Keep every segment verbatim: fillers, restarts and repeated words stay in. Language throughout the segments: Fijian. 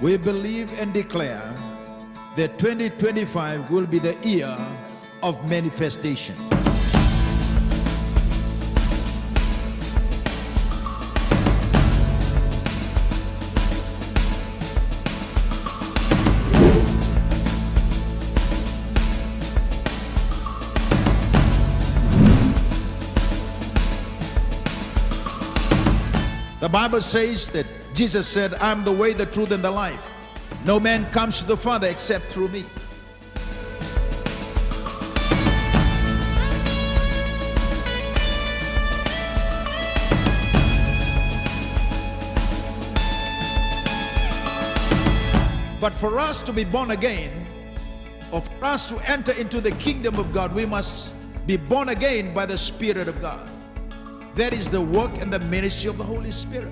We believe and declare that twenty twenty-five will be the year of manifestation. The Bible says that Jesus said, "I am the way, the truth, and the life. No man comes to the Father except through me." But for us to be born again, or for us to enter into the kingdom of God, we must be born again by the Spirit of God. That is the work and the ministry of the Holy Spirit.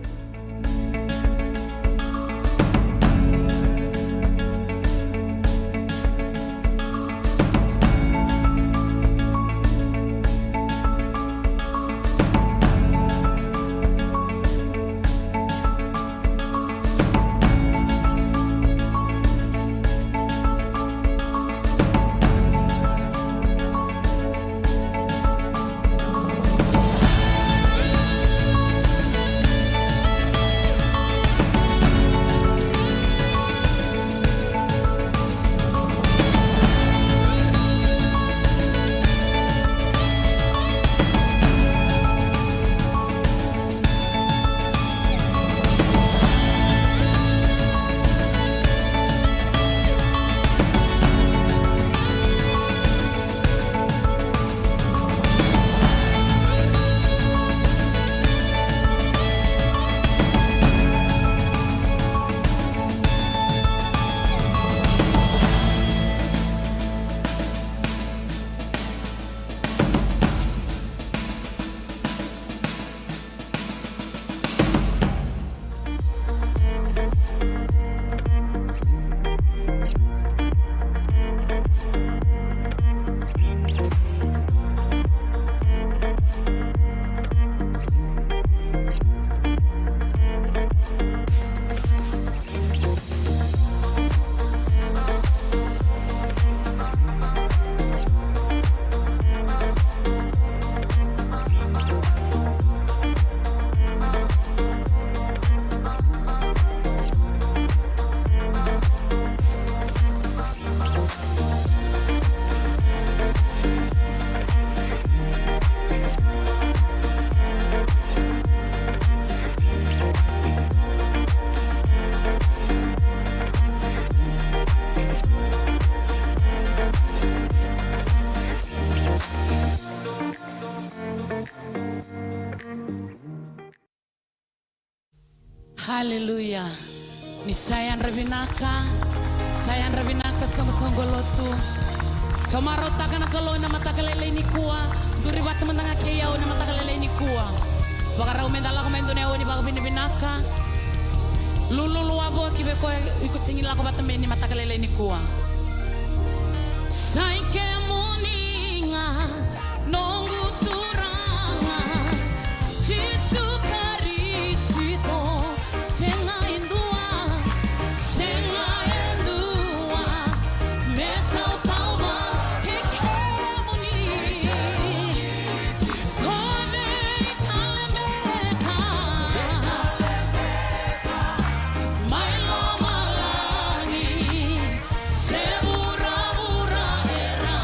Haleluya. Ni sa yadra vinaka, sa yadra vinaka soqosoqo lotu. Marautaka na Kalou ena mataka lailai nikua. Duri vata mada ga kei au ena mataka lailai nikua. Vakarau meda lako mai dua na yau ni vakavinavinaka. Lululu wavoki vei koya iko sega ni lako vata mai ena mataka lailai nikua. Sa i kemuni ga noqu Turaga Jisu Karisito. Sega e dua, sega e dua me tautauvata kei kemuni. Ko vei tale beka mai lomalagi se vuravura era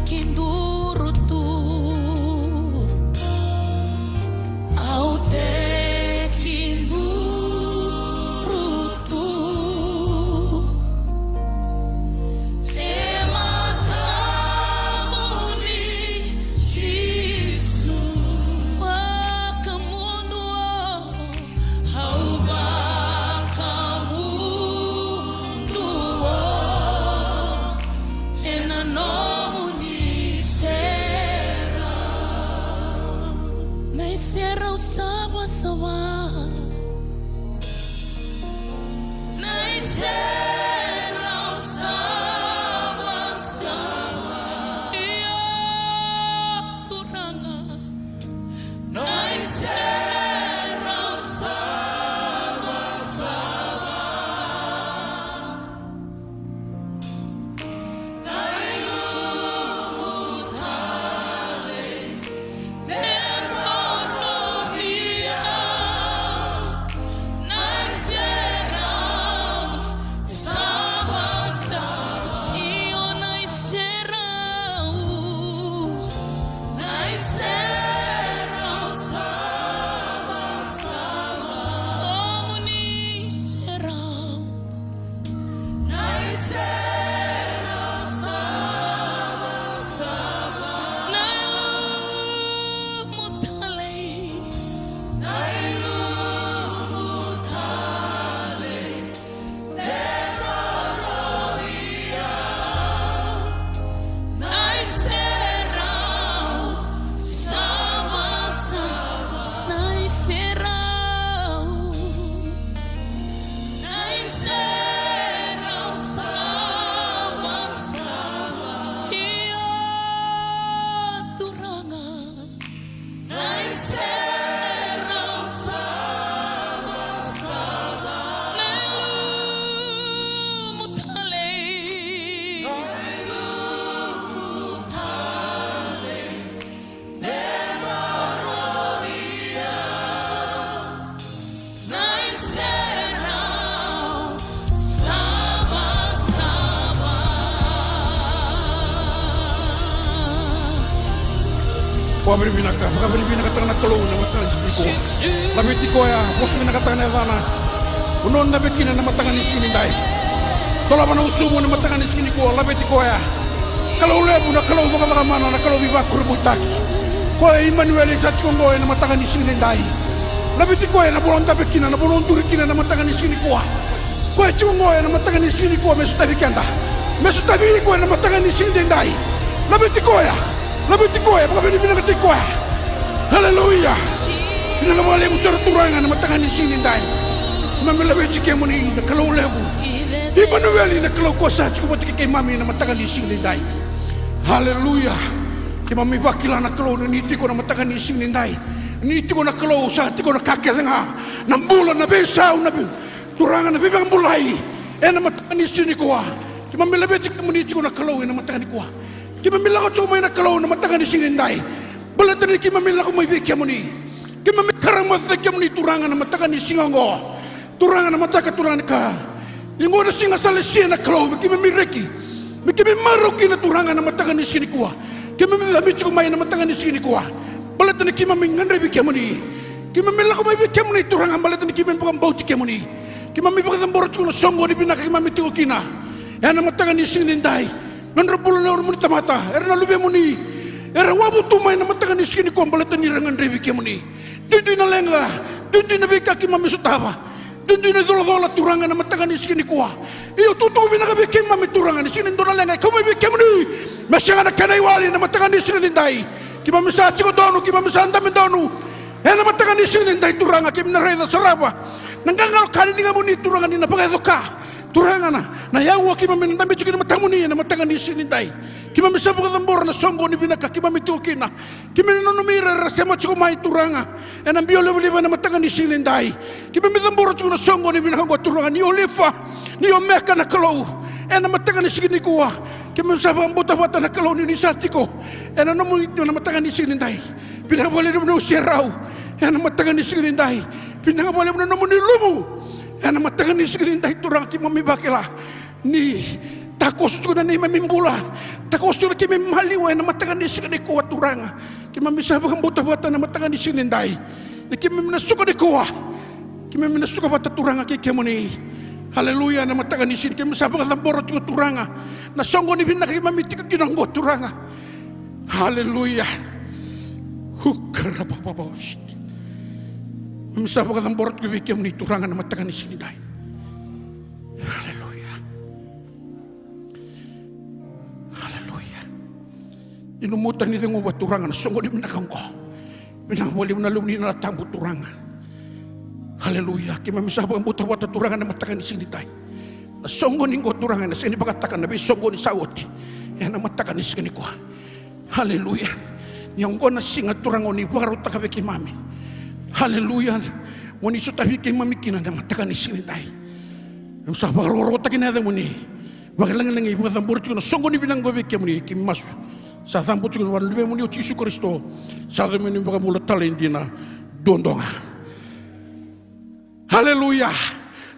Kiduru tu, au te kiduru tu e matamuni Jisu. Vakamuduo, au vakamuduo ena nomuni serau. Na iserau savasava. Na iserau savasava. Io, Turaga. Na iserau savasava. Na ilumu talei me roro vei au. Na iserau savasava. Io, na iserau. Na iserau savasava. Nomuni serau. Na iserau savasava. Na ilumu talei. Na ilumu talei. Na iserau savasava. Na ilumu talei. Na ilumu talei. Me roro vei au. Na iserau savasava. Vakavinavinaka, vakavinavinakataka na Kalou na mataka ni siga nikua. Laveti koya, vosa vinakataka na yacana. Vanua o dabe kina na mataka ni siga nidai. Dolava na usumu na mataka ni siga nikua, laveti koya. Kalou levu, na Kalou cakacaka mana, na Kalou veivakurabuitaki. Koya Imanueli sa tiko oqo ena mataka ni siga nidai. Laveti koya na vanua o dabe kina, na vanua o duri kina na mataka ni siga nikua. Koya tiko oqo ena mataka ni siga nikua me sotavi keda. Me sotavi iko ena mataka ni siga nidai. Laveti koya. Laveti koya, vakavinavinakataki koya. Aleluya. Vinaka vakalevu sara Turaga na mataka ni siga nidai. Keimami laveti kemuni na Kalou levu. Imanueli, na Kalou ko sa tiko vata kei keimami na mataka ni siga nidai. Aleluya. Keimami vakila na Kalou ni tiko na mataka ni siga nidai. Ni tiko na Kalou sa tiko na ka kece ga. Na bula, na veisau, na vei-, Turaga, na veivakabulai ena mataka ni siga nikua. Keimami laveti kemuni tiko na Kalou ena mataka nikua. Keimami lako tiko mai na Kalou na mataka ni siga nidai. Baleta ni keimami lako mai vei kemuni. Keimami karamaca kemuni Turaga na mataka ni siga oqo. Turaga na mataka Turaga ni ka. Ni oqo na siga sa lesia na Kalou me keimami reki. Me keimami marau kina Turaga na mataka ni siga nikua. Keimami cabe tiko mai na mataka ni siga nikua. Baleta ni keimami gadrevi kemuni. Keimami lako mai vei kemuni Turaga baleta ni keimami vakabauti kemuni. Keimami vakacabora tiko na soqoni vinaka keimami tiko kina. Ena mataka ni siga nidai. Nodra bula na nomuni tamata, era na luvemuni. Era wavu tu mai na mataka ni siga nikua baleta ni ra gadrevi kemuni. Duidui na leqa, duidui na veika keimami sotava. Duidui na icolacola Turaga na mataka ni siga nikua. Io, tukutuku vinaka vei keimami Turaga ni sega ni dua na leqa e kau mai vei kemuni. Me sega na kena iwali na mataka ni siga nidai. Keimami sa tiko donu, keimami sa dabe donu. Ena mataka ni siga nidai Turaga, keimami na raica sara na qaqalo ka ni ligamuni Turaga ni na vakayaco ka. Turaga na, na yaua keimami na dabe tiko ena matamuni ena mataka ni siga nidai. Keimami sa vakacabora na soqoni vinaka keimami tiko kina. Keimami nanumi ira era sema tiko mai Turaga. Ena biau livaliva ena mataka ni siga nidai. Keimami cabora tiko na soqoni vinaka oqo Turaga ni olifa, ni omeka na Kalou. Ena mataka ni siga nikua. Keimami sa vakabauta vata na Kalou ni ni sa tiko. Ena nomu tiko na mataka ni siga nidai. Vinaka vakalevu na nomu serau. Ena mataka ni siga nidai. Vinaka vakalevu na nomuni luvu. Ena mataka ni siga nidai Turaga keimami vakila. Ni Takoso tiko na neimami bula. Takoso tiko na keimami maliwa ena mataka ni siga nikua Turaga. Keimami sa vakabauta vata na mataka ni siga nidai. Ni keimami na suka nikua. Keimami na suka vata Turaga kei kemuni. Haleluya, na mataka ni siga keimami sa vakacabora tiko Turaga. Na soqo ni vinaka keimami tiko kina oqo Turaga. Haleluya. Hukarabababaost. Keimami sa vakacabora tiko vei kemuni Turaga na mataka ni siga nidai. Haleluya. Haleluya. Ni nomu tani cegu va Turaga na soqo ni vinaka oqo. Vinaka vakalevu na levu ni na tabu Turaga. Haleluya. Keimami sa vakabauta vata Turaga na mataka ni siga nidai. Na soqo ni qo Turaga ena sega ni vakataka na veisoqo ni sa oti. Ena mataka ni siga nikua. Haleluya. Ni oqo na siga Turaga o ni vakarautaka vei keimami. Haleluya. Mo ni sotavi keimami kina na mataka ni siga nidai. Keimami sa vakarokorokotaki na yacamuni. Vakalagilagi vakacabori tiko na soqo ni vinaka oqo vei kemuni, keimami masu. Sa cabo tiko ena yaca ni Luvemuni o Jisu Karisito. Sa yaca ni iVakabula talei dina duadua ga. Haleluya.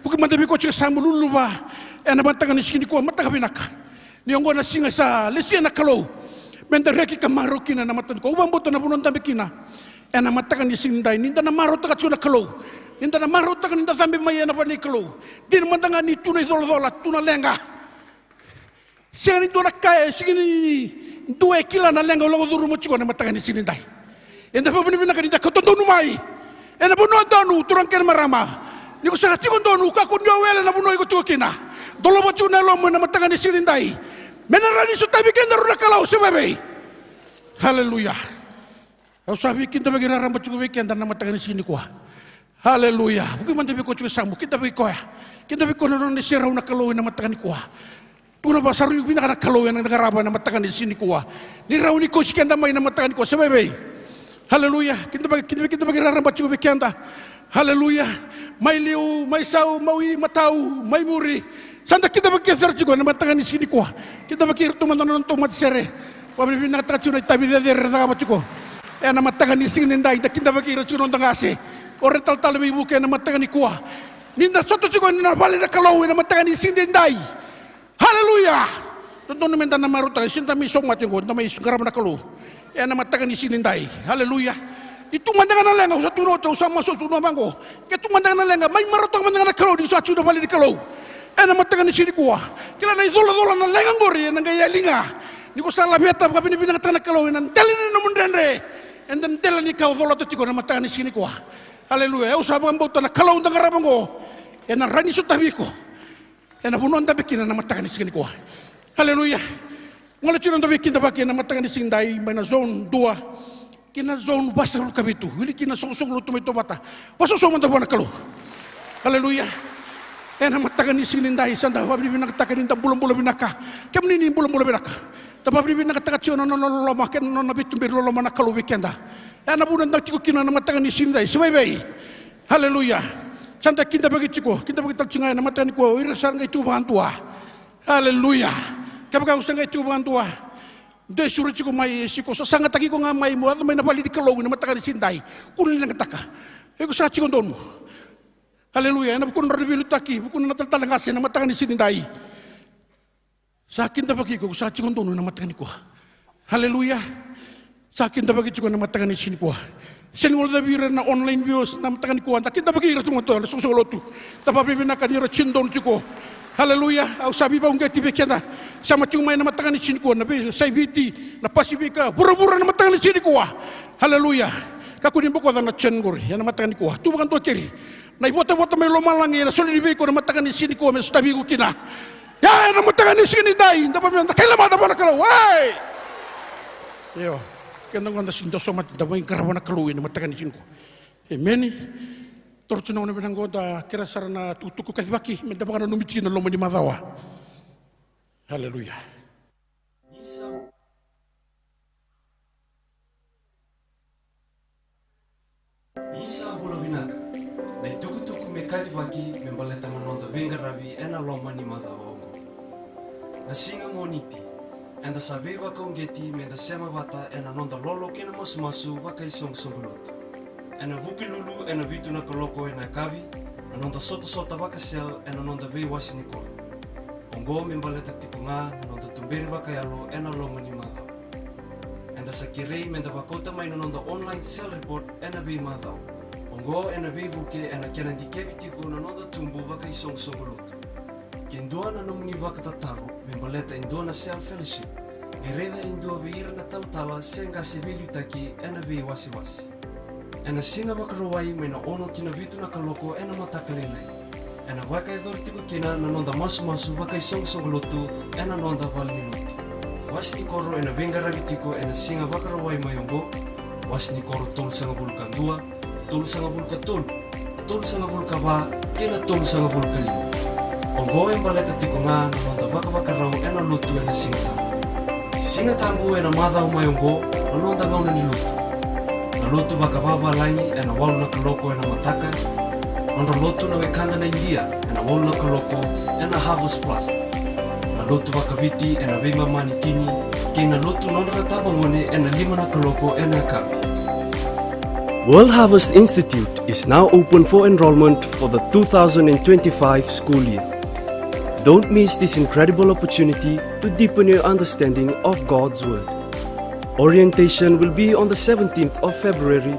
Vuki mada vei koya tiko sa maluluva ena mataka ni siga nikua, mataka vinaka. Ni oqo na siga sa lesia na Kalou. Meda reki ka marau kina na mataka nikua. Au vakabauta na vanua dabe kina. Ena mataka ni siga nidai, ni da na marautaka tiko na Kalou. Ni da na marautaka ni da cabe mai ena vale ni Kalou. Dina mada ga ni tu na icolacola, tu na leqa. Sega ni dua na ka e, sega ni dua e kila na leqa o lako curuma tiko ena mataka ni siga nidai. Eda vakavinavinaka ni da kauta donu mai. Ena vanua donu, turaga kei na marama. Ni ko sa tiko donu, kakua ni o wele na vanua iko tiko kina. Dolava tiko na yalomu ena mataka ni siga nidai. Me na rawa ni sotavi kedaru na Kalou se vevei. Haleluya. Au sa veikidavaki raraba tiko vei keda na mataka ni siga nikua. Haleluya. Vuki mada vei koya tiko sa mo kidavaki koya. Kidavaki koya na nona iserau na Kalou ena mataka nikua. Tukuna vakasauri vinaka na Kalou ena qarava ena mataka ni siga nikua. Ni rawa ni kausi keda mai na mataka nikua se vevei. Haleluya. Kidavaki, kidavaki, kidavaki raraba tiko vei keda. Haleluya. Mai liu, mai sau, maui, matau, mai muri. Sa da kidavaki kece sara tiko ena mataka ni siga nikua. Kidavaki iratou mada na nodatou matasere. Vakavinavinakataka tiko na itavi cecere era cakava tiko. Ena mataka ni siga nidai da kidavaki ira tiko na noda qase. O ira talatala veivuke ena mataka nikua. Ni da sota tiko ena vale na Kalou ena mataka ni siga nidai. Haleluya. Dodonu meda na marautaka, sega ni da mai saumate qo, da mai qarava na Kalou. Ena mataka ni siga nidai. Haleluya. Ni tu mada ga na leqa, au sa tukuna oti, au sa masu, au sa tukuna vaqo. Ke tu mada ga na leqa, mai marautaka mada ga na Kalou, ni sa tu na vale ni Kalou. Ena mataka ni siga nikua. Kila na icolacola na leqa qori, ena qai yali ga. Ni ko sa laveta, vakavinavinakataka na Kalou, ena dela ni nomu dredre. Ena dela ni ka o colata tiko ena mataka ni siga nikua. Haleluya. Au sa vakabauta na Kalou da qarava qo. Ena rawa ni sotavi iko. Ena vanua dabe kina na mataka ni siga nikua. Haleluya. Gole tiko na noda veikidavaki ena mataka ni siga nidai mai na zone dua ki na zone vasagavulu ka vitu. Wili kina na soqosoqo lotu mai Tovata. Vakasoso mada vua na Kalou. Haleluya. Ena mataka ni siga nidai sa da vakavinavinakataka ni da bulabula vinaka. Kemuni ni bulabula vinaka. Da vakavinavinakataka tiko na nona loloma kei na nona veituberi loloma na Kalou vei keda. Ena vuna da tiko kina na mataka ni siga nidai. Se vaivai. Haleluya. Sa da kidavaki tiko, kidavaki tale tiko ga ena mataka nikua, o ira sa qai tu vakadua. Haleluya. Kevaka o sa qai tu vakadua, de suru tiko mai, e siko, sasagataki iko ga mai, mo yaco mai na vale ni Kalou ena mataka ni siga nidai. Kua ni leqataka. Iko sa tiko donu. Haleluya. Ena vukuna na veiliutaki, vukuna na talatala qase ena mataka ni siga nidai. Sa kidavaki iko, sa tiko donu ena mataka nikua. Haleluya. Sa kidavaki tiko ena mataka ni siga nikua. Sega ni guilecavi ira na online viewers na mataka nikua. Da kidavaki ira tu ga, na soqosoqo lotu. Da vakavinavinaka ni ra tiko donu tiko. Haleluya. Au sa veivakauqeti vei keda. Sa mai tiko mai ena mataka ni siga nikua. Na veiyasai Viti, na Pasifika, vuravura ena mataka ni siga nikua. Haleluya. Kakua ni bokoca na channel qori ena mataka nikua. Tu vakadua keri. Na ivotavota mai lomalagi ena soli vei iko ena mataka ni siga nikua me sotavi iko kina. Ia, ena mataka ni siga nidai, da vavina, da kaila mada vua na Kalou. Ei! Io, keda qo da sega ni dau somate, da mai qarava na Kalou ena mataka ni siga nikua. Emeni. Toro tu na gauna vinaka qo da kerea sara na tukutuku kacivaki, meda vakananumi tiko na loma ni macawa. Haleluya. Ni sa, ni sa bula vinaka. Na itukutuku me kacivaki me baleta na noda veiqaravi ena loma ni macawa oqo. Na siga Moniti, eda sa veivakauqeti meda sema vata ena noda lolo kei na masumasu vakaisoqosoqo lotu. Ena Vukelulu ena vitu na kaloko ena yakavi, na noda sotasota vakasel ena noda veiwase ni koro. Oqo me baleta tiko ga na noda tuberi vakayalo ena loma ni macawa. Eda sa kerei meda vakauta mai na noda online cell report ena veimacawa. Oqo ena veivuke ena kena dikevi tiko na noda tubu vakaisoqosoqo lotu. Ke dua na nomuni vakatataro me baleta e dua na cell fellowship, qai raica e dua vei ira na talatala se qase veiliutaki ena veiwasewase. Ena Siga Vakarauwai mai na ono ki na vitu na kaloko ena mataka lailai, ena vakayacori tiko kina na noda masumasu vakaisoqosoqo lotu ena noda valenilotu. Wase ni koro ena veiqaravi tiko ena Siga Vakarauwai mai oqo: wase ni koro tolusagavulu ka dua, tolusagavulu ka tolu, tolusagavulu ka va, kei na tolusagavulu ka lima. Oqo e baleta tiko ga na noda vakavakarau ena lotu ena Siga Tabu. Siga Tabu ena macawa mai oqo na noda gauna ni lotu. Na lotu vakavavalagi ena walu na kaloko ena mataka. Nodra lotu na wekada na Idia ena walu na kaloko ena Harvest Plaza. Na lotu vakaviti ena veimama ni tini, kei na lotu nodra na tabagone ena lima na kaloko ena yakavi. World Harvest Institute is now open for enrollment for the two thousand and twenty-five school year. Don't miss this incredible opportunity to deepen your understanding of God's Word. Orientation will be on the seventeenth of February,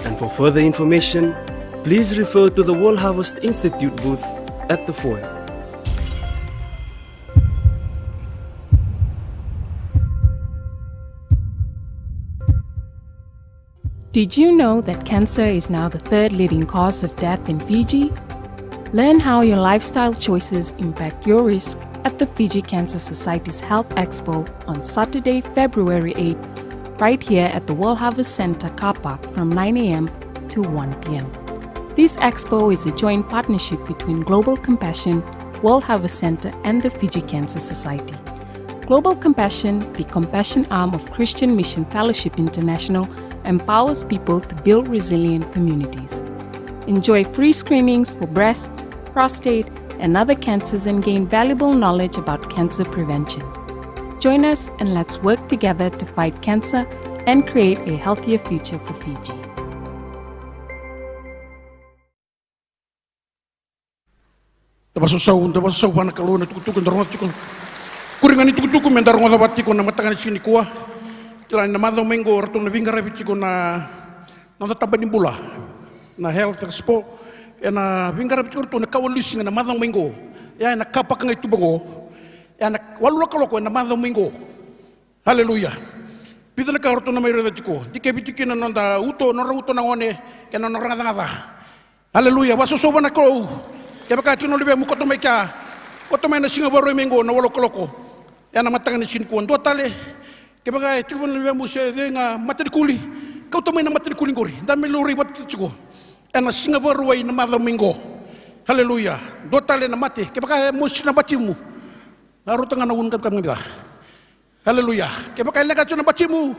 and for further information, please refer to the World Harvest Institute booth at the foyer. Did you know that cancer is now the third leading cause of death in Fiji? Learn how your lifestyle choices impact your risk at the Fiji Cancer Society's Health Expo on Saturday, February eighth, right here at the World Harvest Centre car park from nine a m to one p m. This expo is a joint partnership between Global Compassion, World Harvest Centre, and the Fiji Cancer Society. Global Compassion, the compassion arm of Christian Mission Fellowship International, empowers people to build resilient communities. Enjoy free screenings for breast, prostate, and other cancers and gain valuable knowledge about cancer prevention. Join us and let's work together to fight cancer and create a healthier future for Fiji. Da vasausau, da vasausau vua na Kalou na tukutuku eda rogoca tiko. Kuri ga ni tukutuku meda rogoca vata tiko na mataka ni siga nikua. Kila ni na macawa mai qo ratou na veiqaravi tiko na noda taba ni bula, na Health Expo. Ena veiqaravi tiko ratou na ka walu ni siga na macawa mai qo. Ia ena car park ga i tuba qo, ena walu na kaloko ena macawa mai qo. Haleluya. Vica na ka ratou na mai raica tiko, dikevi tiko kina na noda uto, nodra uto na gone kei na nodra gacagaca. Haleluya. Vasausau vua na Kalou. Kevaka e tiko na luvemu, koto mai kea. Koto mai na Siga Vakarauwai mai qo na walu na kaloko ena mataka ni siga nikua. Dua tale, kevaka e tiko na luvemu se cei ga, matanikuli, kauta mai na matanikuli qori, da mai laurai vata tiko ena Siga Vakarauwai na macawa mai qo. Haleluya. Dua tale na mate, kevaka e mosi na batimu, na rauta ga na unu ka, ka, ka, ka. Haleluya. Kevaka e leqa tiko na batimu,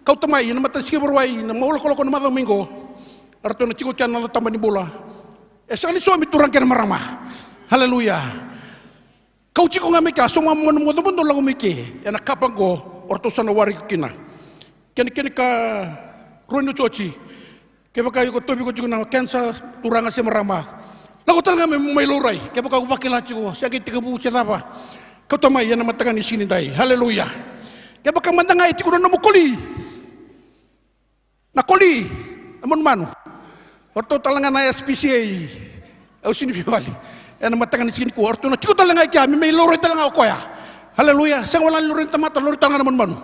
kauta mai ena mataka ni Siga Vakarauwai na walu na kaloko na macawa mai qo. Ratou na tiko kea na noda taba ni bula. E sega ni saumi, turaga kei na marama. Haleluya. Kau tiko ga mai kea, sauma mo na modo, modo lako mai ke ena car park qo, o ratou sa na waraki iko kina. Kena, kena ikarua ni otioti, kevaka iko tauvi iko tiko na kenisa, turaga se marama, lako tale ga mai, mai laurai. Kevaka o vakila tiko se qai tekivu se cava, kauta mai ena mataka ni siga nidai. Haleluya. Kevaka mada ga e tiko na nomu koli, na koli, na manumanu, o ratou tale ga na S P C A, au sega ni via wali, ena mataka ni siga nikua o ratou na tiko tale ga i kea me mai laurai tale ga o koya. Haleluya. Sega wale ni laurai na tamata, laurai tale ga na manumanu.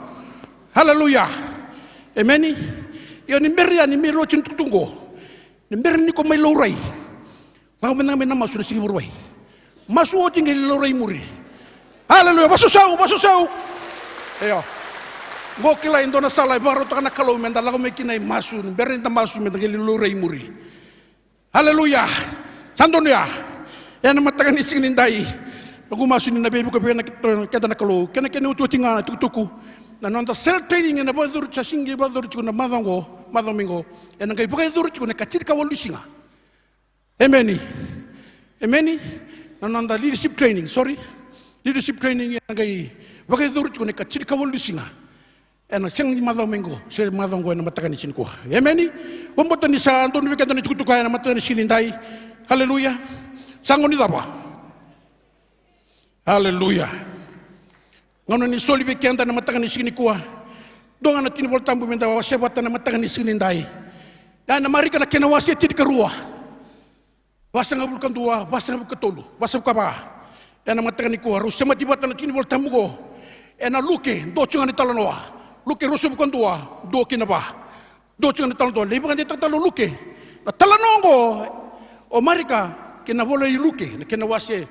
Haleluya. Emeni. Io, ni bera ya, ni mai rauti na tukutuku qo, ni bera ni ko mai laurai, lako mada ga mai na masu ena Siga Vakarauwai. Masu oti, qai laurai i muri. Haleluya. Vasausau, vasausau. Io. Qo kila e dua na sala e vakarautaka na Kalou meda lako mai kina e masu, ni bera ni da masu meda qai laurai i muri. Haleluya. Sa donu ya. Ena mataka ni siga nidai, noqu masu ni na veivuke vei keda na Kalou. Kena, kena iotioti ga na tukutuku, na noda cell training ena vakayacori, sa sega ni vakayacori tiko na macawa qo, macawa mai qo. Ena qai vakayacori tiko na ikatinikava ni siga. Emeni. Emeni. Na noda leadership training, sorry. Leadership training ena qai vakayacori tiko na ikatinikava ni siga. Ena sega ni macawa mai qo, se macawa qo ena mataka ni siga nikua. Emeni. Vakabauta ni sa donu vei keda na itukutuku ena mataka ni siga nidai. Haleluya. Sa gauna ni cava? Aleluya. Gauna ni soli vei keda na mataka ni siga nikua. Dua ga na tiki ni Volatabu meda wase vata na mataka ni siga nidai. Ya na Marika na kena wase tinikarua. Vasagavulu ka dua, vasagavulu ka tolu, vasagavulu ka va. Ena mataka nikua, rau semati vata na tiki ni Volatabu qo. Ena Luke, dua tiko ga na italanoa. Luke ruasagavulu ka dua, dua ki na va. Dua tiko ga na italanoa. Lai vakadeitaka tale o Luke na italanoa qo, o Marika, kei na ivola i Luke, na kena wase,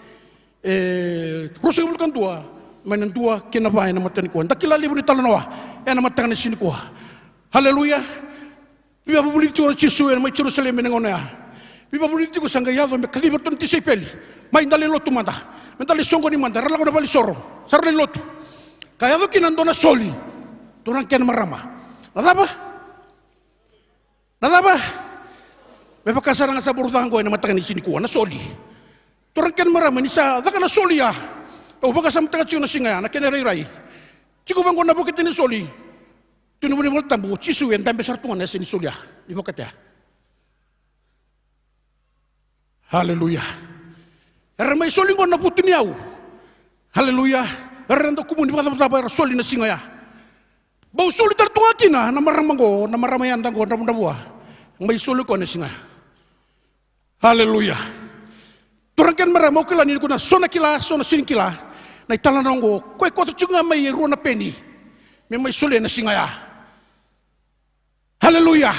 e, ruasagavulu ka dua, mai na dua ki na va ena mataka nikua. Da kila levu na italanoa ena mataka ni siga nikua. Aleluya. Veivakavulici tiko o Jisu ena mai Jerusalemi ena gauna ya. Veivakavulici tiko, sa qai yaco me kacivi iratou na tisaipeli. Mai, da lai lotu mada. Meda lai soqoni mada. Era lako na valenisoro, sa ra lai lotu. Ka yaco kina e dua na soli. Turaga kei na marama. Na cava? Na cava? Me vaka sara ga sa vuravura qo ena mataka ni siga nikua, na soli. Turaga kei na marama, ni sa caka na soli ya. Au vakasamataka tiko na siga ya, na kena irairai. Tiko vaqo na vokete ni soli. Tukuna vua na iVolatabu, o Jisu e dabe sara tu ga na yasa ni soli ya, ni vokete ya. Aleluya. Era mai soli qo na vutuniyau. Aleluya. Era dau kumuni vakacavacava, era soli na siga ya. Bau soli tale tu ga kina na marama qo, na marama yada qo, Dravudravua. Mai soli koya na siga ya. Aleluya. Turaga kei na marama, au kila ni ko na so na kila, so na sini kila na italanoa qo. Koya e koto tiko ga mai e rua na peni me mai solia na siga ya. Aleluya.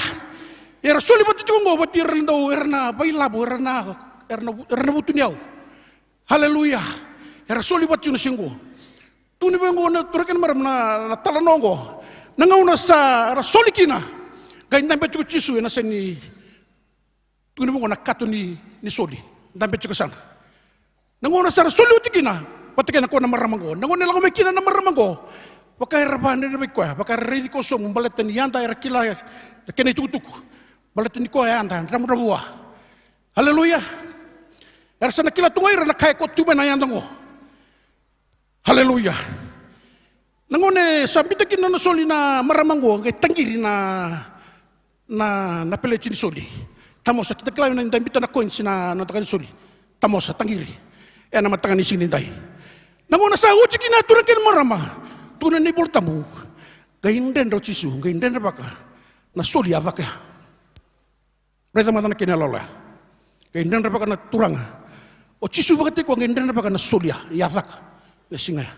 Era soli vata tiko qo vata ira na dau, era na vakailavo, era na, era na, era na vutuniyau. Aleluya. Era soli vata tiko na siga qo. Tukuni vaqo na turaga kei na marama na, na italanoa qo. Na gauna sa ra soli kina, qai dabe tiko o Jisu ena yasa ni, tukuni vaqo na kato ni, ni soli. Dabe tiko e yasana. Na gauna sa ra soli oti kina vata kei na koya na marama qo. Na gauna e lako mai kina na marama qo, vaka era vakadredrevaki koya, vaka era raici koya sobu, baleta ni yada era kila na kena itukutuku. Baleta ni koya yada Dravudravua. Aleluya. Era sa na kila tu ga o ira na ka e koto tu mai na yada qo. Aleluya. Na gauna e sa biuta kina na soli na marama qo, qai taqiri na, na, na peleti ni soli. Tamosa, keda kila ni da biuta na coins na, na mataka ni soli. Tamosa, taqiri. Ena mataka ni siga nidai. Na gauna sa oti kina, turaga kei na marama, tukuna na iVolatabu, qai dredre o Jisu, qai dredrevaka na soli a caka ya. Raica mada na kena iyaloyalo ya. Qai dredrevaka na Turaga. O Jisu vakataki koya, qai dredrevaka na soli ya, a caka na siga ya.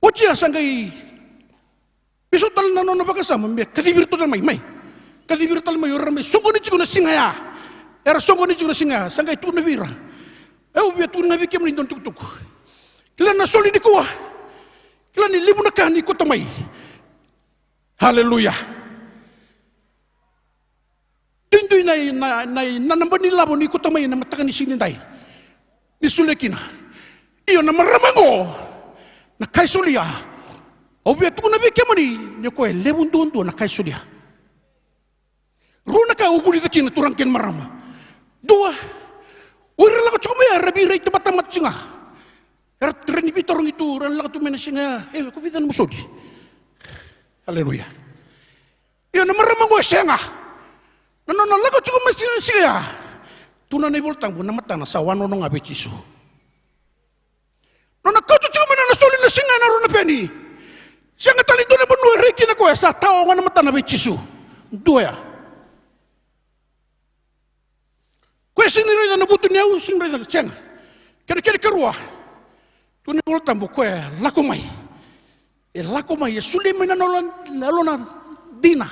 Oti ya sa qai veisau tale na nona vakasama me kacivi iratou tale mai, mai. Kacivi ira tale mai, o ira mai soqoni tiko na siga ya. Era soqoni tiko na siga ya, sa qai tukuna vei ira, au via tukuna ga vei kemuni e dua na itukutuku. Kila na soli nikua. Kila ni levu na ka ni kauta mai. Aleluya. Duidui na, na, na, na naba ni lavo ni kauta mai na mataka ni siga nidai. Ni solia kina. Io, na marama qo, na ka e solia, au via tukuna vei kemuni ni o koya e levu duadua na ka e solia. Rua na ka au vulica kina, turaga kei na marama. Dua, o ira lako tiko mai ya era veiraitavata mada tiko ga. Era, era ni veitarogi tu, era lako tu mai na siga ya, e, ko vica na nomu soli? Aleluya. Io, na marama qo e sega. Na nona lako tiko mai siga, siga ya, tukuna na iVolatabu, na matana sa wanono ga vei Jisu. Nona kauta tiko mai na nona soli na siga ya na rua na peni. Sega tale e dua na vanua e rai kina o koya, sa tawa ga na matana vei Jisu. Dua ya. Koya sega ni raica na vutuniyau, sega ni raica, sega. Kena, kena ikarua, tukuna na iVolatabu, koya e lako mai. E lako mai, e solia mai na nona, na yalona dina,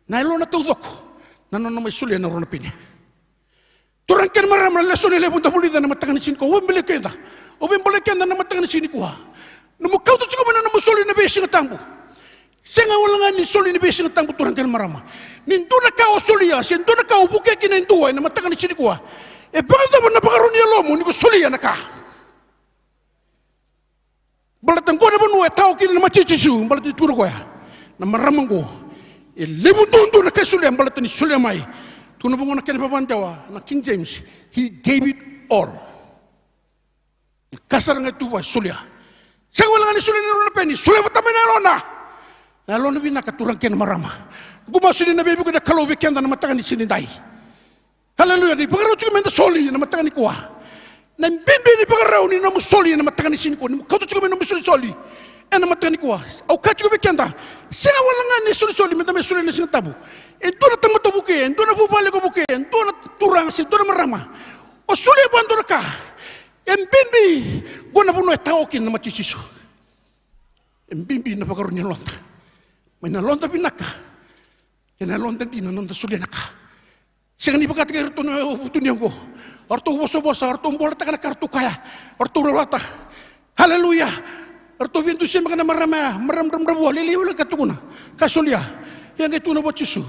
na yalona taucoko, na nona mai solia na rua na peni. Turaga kei na marama, na lesoni levu da vulica na mataka ni siga nikua. Au via bolei keda, au via bolei keda na mataka ni siga nikua. Nomu kauta tiko mai na nomu soli na veisiga tabu. Sega wale ga ni soli ni veisiga tabu, turaga kei na marama. Ni dua na ka o solia, se dua na ka o vukea kina e dua ena mataka ni siga nikua, e vakacava na vakarau ni yalomu ni ko solia na ka? Baleta qo na vanua e tawa kina na mata i Jisu, baleta ni tukuna o koya, na marama qo, e levu duadua na ka e solia, baleta ni solia mai. Tukuna vaqo na kena vakadewa na King James, he gave it all. Ka sara ga e tu vua e solia. Sega wale ga ni solia na rua na peni, solia vata mai na yalona. Na yalona vinaka, turaga kei na marama. Qo masu ni na veivuke na Kalou vei keda na mataka ni siga nidai. Aleluya, ni vakarau tiko meda soli na mataka nikua. Na bibi ni vakarau ni nomu soli ena mataka ni siga nikua, ni kauta tiko mai nomu isolisoli ena mataka nikua. Au kaya tiko vei keda, sega wale ga ni solisoli meda mai solia ena Siga Tabu. E dua na tamata vukei, e dua na vuvale ko vukei, e dua na turaga se dua na marama. O solia vua dua na ka. E bibi, qo na vanua e tao kina na mate i Jisu. E bibi na vakarau ni yaloda. Mai na yaloda vinaka kei na yaloda dina na noda solia na ka. Sega ni vakataki iratou na vutuniyau oqo. O ratou vosavosa, o ratou bolataka na ka ratou kaya, o ratou rawata. Haleluya. O ratou via dusia beka na marama ya, marama dravudravua, lailai wale ka tukuna. Ka solia. Ia qai tukuna vua o Jisu,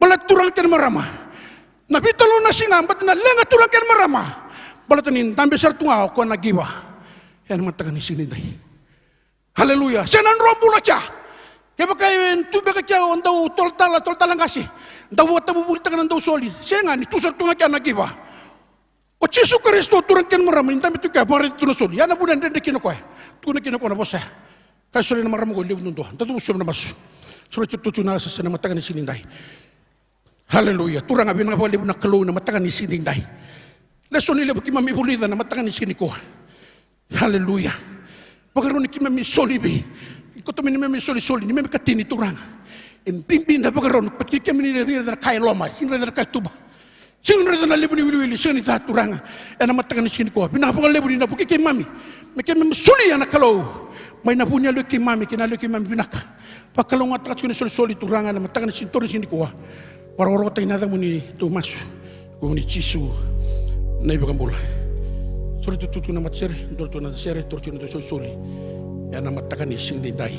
baleta turaga kei na marama. Na veitalanoa na siga, baleta na leqa turaga kei na marama. Baleta ni dabe sara tu ga o koya na giva ena mataka ni siga nidai. Haleluya. Sega na dro bula kea. Kevaka e tu beka kea o dau tolotala, tolotala qase, dau vakatavuvulitaka na dau soli. Sega, ni tu sara tu ga kea na giva. O Jisu Karisito, turaga kei na marama, ni dabe tu kea, vakaraici tu na soli. Ya na vuna e dredre kina o koya. Tukuna kina o koya na vosa ya. Ka solia na marama oqo e levu duadua. Da tu sobu na masu. Solia tu na sese na mataka ni siga nidai. Haleluya. Turaga, vinaka vakalevu na Kalou na mataka ni siga nidai. Lesoni levu keimami vulica na mataka ni siga nikua. Haleluya. Vakarau ni keimami soli vei, koto mai ni keimami solisoli, ni keimami katini, Turaga. E bibi na vakarau ni pati keimami ni raica na ka e loma, sega ni raica na ka e tuba. Sega ni raica na levu ni wiliwili, sega ni ca, Turaga. Ena mataka ni siga nikua, vinaka vakalevu ni na vukei keimami me keimami solia na Kalou mai na vu ni yalo i keimami kei na yalo i keimami vinaka. Vakalougatataka tiko na isolisoli, Turaga, ena mataka ni siga, toro ni siga nikua. Vakarokorokotaki na yacamuni, tou masu. Ena vuku i Jisu na iVakabula. Solia tu tiko na matasere, dua tu na sere, toro tiko na isolisoli ena mataka ni siga nidai.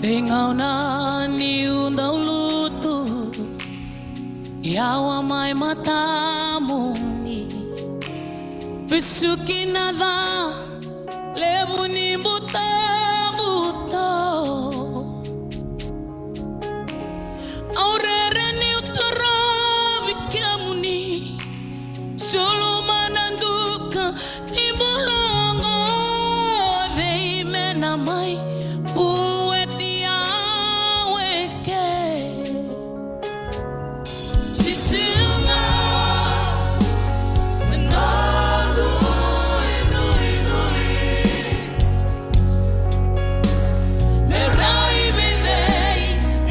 Veigauna niu dau lutu, yawa mai matamuni. Vesuki na ca levu ni butobuto. Au rere niu torovi kemuni. Sulu mana duka ni bula oqo, vei me na mai vueti au eke. Jisu ga na noqu inuinui. Me rai vei cei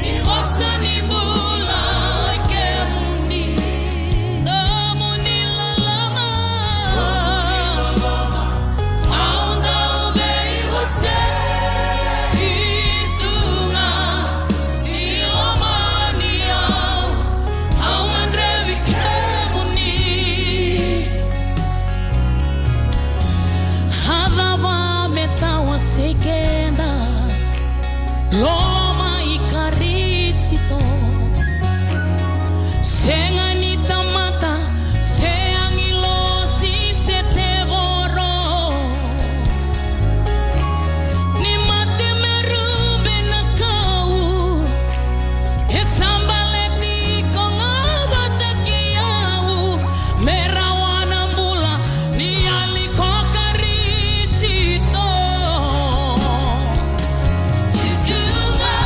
ni vosa ni bula i kemuni. Nomuni loloma. Au dau veiwasei tu ga ni lomani au. Au gadrevi kemuni. A cava me tawasei keda? Loloma i Karisito. Sega ni tamata, se agilosi, se tevoro. Ni mate me rube na kau, e sa baleti iko ga vata kei au, me rawa na bula ni yali ko Karisito. Jisu ga.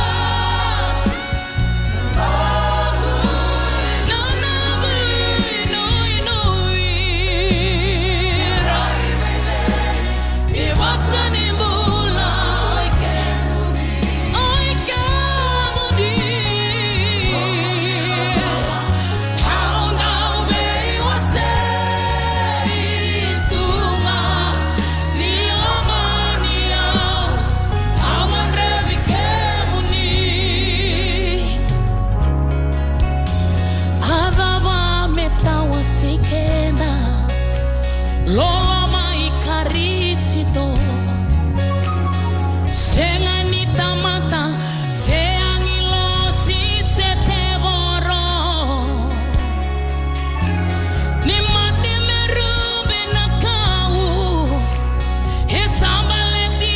Ni lomani au, au gadrevi kemuni. A cava me tawasei keda? Loloma i Karisito. Sega ni tamata, se agilosi, se tevoro. Ni mate me rube na kau, e sa baleti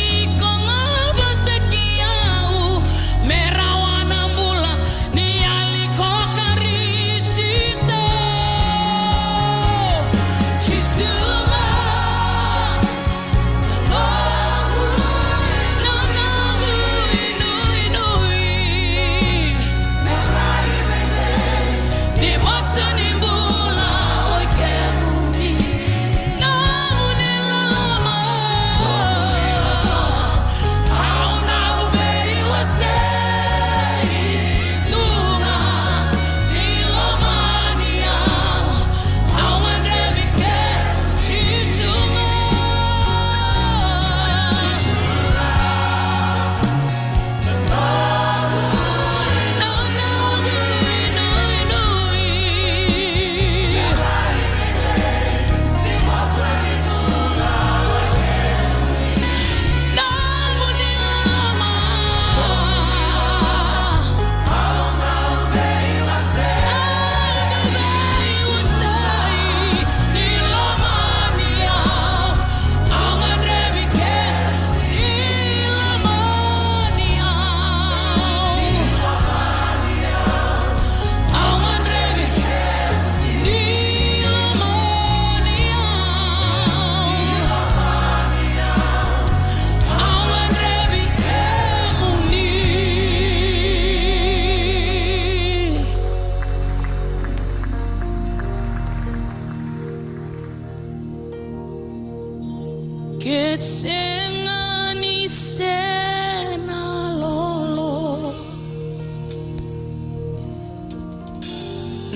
Sega ni se na lolo.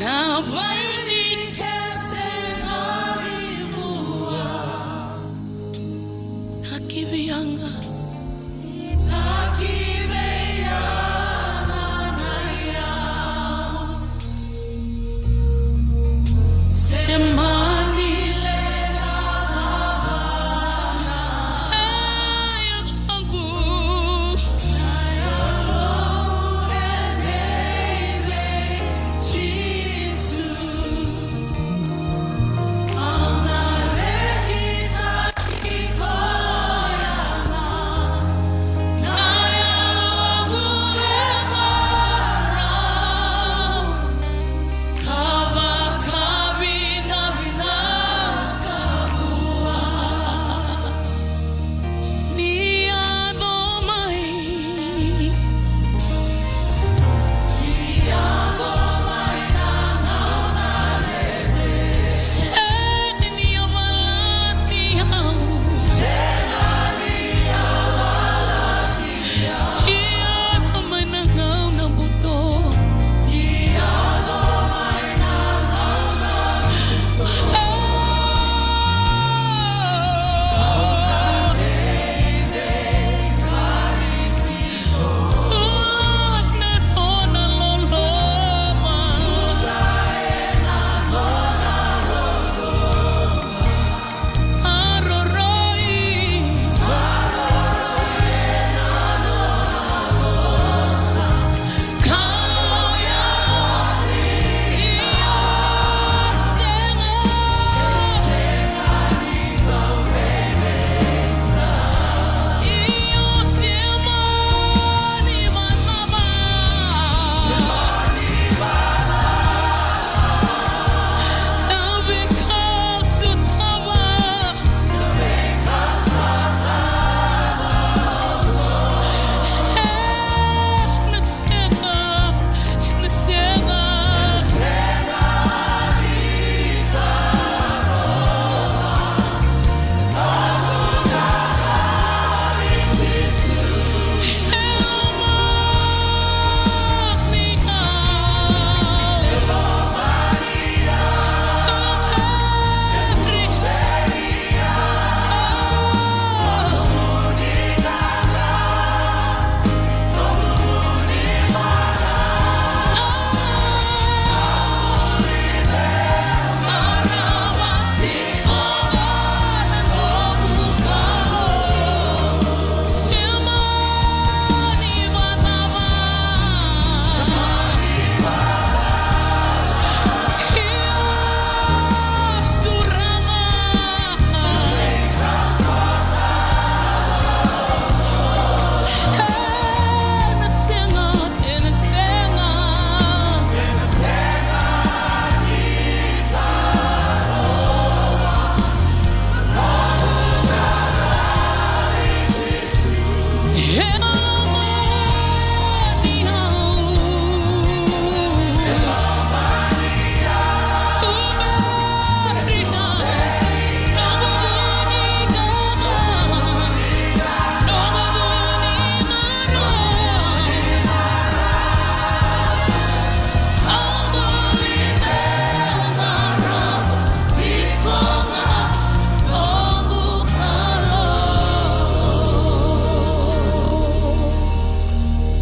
Na bai ni ke sega ni vua. Taki vei au ga. Taki vei au ga na yau. Se mani leqa na yau.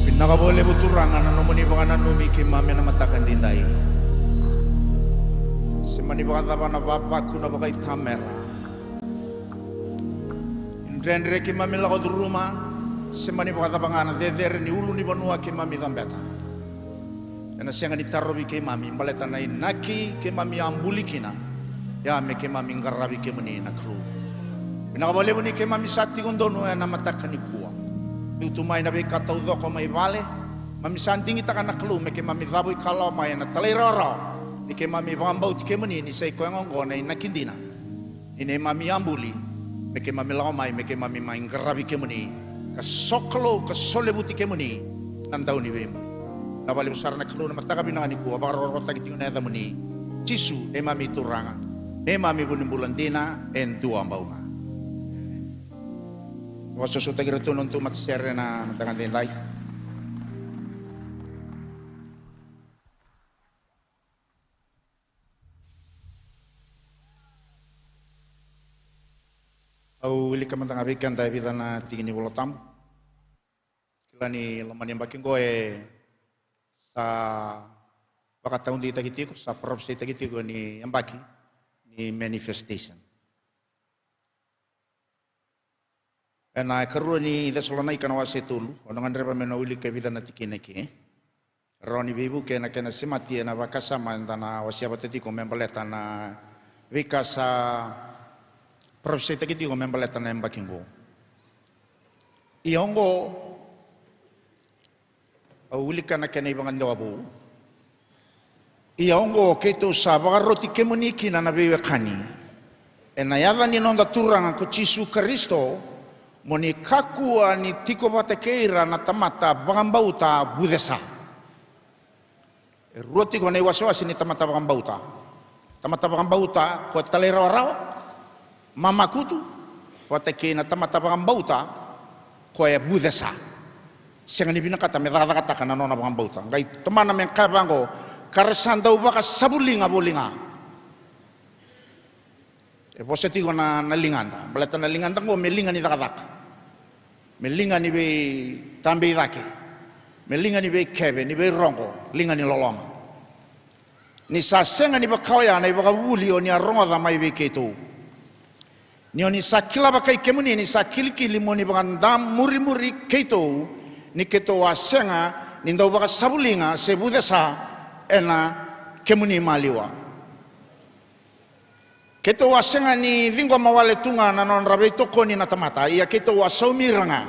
Vinaka vakalevu Turaga na nomuni vakananumi keimami ena mataka edaidai. Se mani vakacava na vavaku, na vakaitamera, dredre keimami lako curuma, se mani vakacava ga na cecere ni ulunivanua keimami cabeta, ena sega ni tarovi keimami baleta na inaki keimami a buli kina. Ia me keimami qaravi kemuni na Kalou. Vinaka vakalevu ni keimami sa tiko donu ena mataka nikua. Biu tu mai na veika taucoko mai vale. Mami sa digitaka na Kalou me keimami cavuikalawa mai ena talairawarawa ni keimami vakabauti kemuni ni sa i koya ga oqo na inaki dina. Ni neimami a buli me keimami lako mai, me keimami mai qaravi kemuni, ka sokalou ka solevuti kemuni na Dauniveibuli. Vinaka vakalevu sara na Kalou na mataka vinaka nikua, vakarokorokotaki tiko na yacamuni Jisu, neimami Turaga, neimami vunibula dina e dua bau ga. Vakasosomitaki iratou na nodatou matasere na mataka edaidai. Au wilika mada ga vei keda e vica na tiki ni Vola Tabu. Kila ni loma ni yabaki oqo e sa vakataudeitaki tiko, sa parofisaitaki tiko ni yabaki ni manifestation. Ena ikarua ni Cesalonaika na wase e tolu, au na gadreva meu na wilika e vica na tikina eke. Rawa ni veivuke ena kena semati ena vakasama eda na wasea vata tiko me baleta na veika sa parofisaitaki tiko me baleta na yabaki oqo. Ia oqo, au wilika na kena ivakadewa vou. Ia oqo keitou sa vakaroti kemuni kina na veiwekani, ena yaca ni noda Turaga ko Jisu Karisito, mo ni kakua ni tiko vata kei ira na tamata vakabauta vucesa. E rua tiko na iwasewase ni tamata vakabauta. Tamata vakabauta ko e talairawarawa, mamakutu, vata kei na tamata vakabauta ko e vucesa. Sega ni vinakata me cakacakataka na nona vakabauta. Qai tomana me kaya vaqo, ka ra sa dau vakasavuliga voli ga. E vosa tiko na, na ligada. Baleta na ligada oqo me liga ni cakacaka. Me liga ni veitabei cake. Me liga ni veikeve, ni veiroqo, liga ni loloma. Ni sa sega ni vaka oya na ivakavuvuli o ni a rogoca mai vei keitou. Ni o ni sa kila vakai kemuni ni sa kilikili mo ni vakadamurimuri keitou, ni keitou a sega ni dau vakasavuliga se vucesa ena kemuni maliwa. Keitou a sega ni ciqoma wale tu ga na nodra veitokoni na tamata, ia keitou a saumi ira ga.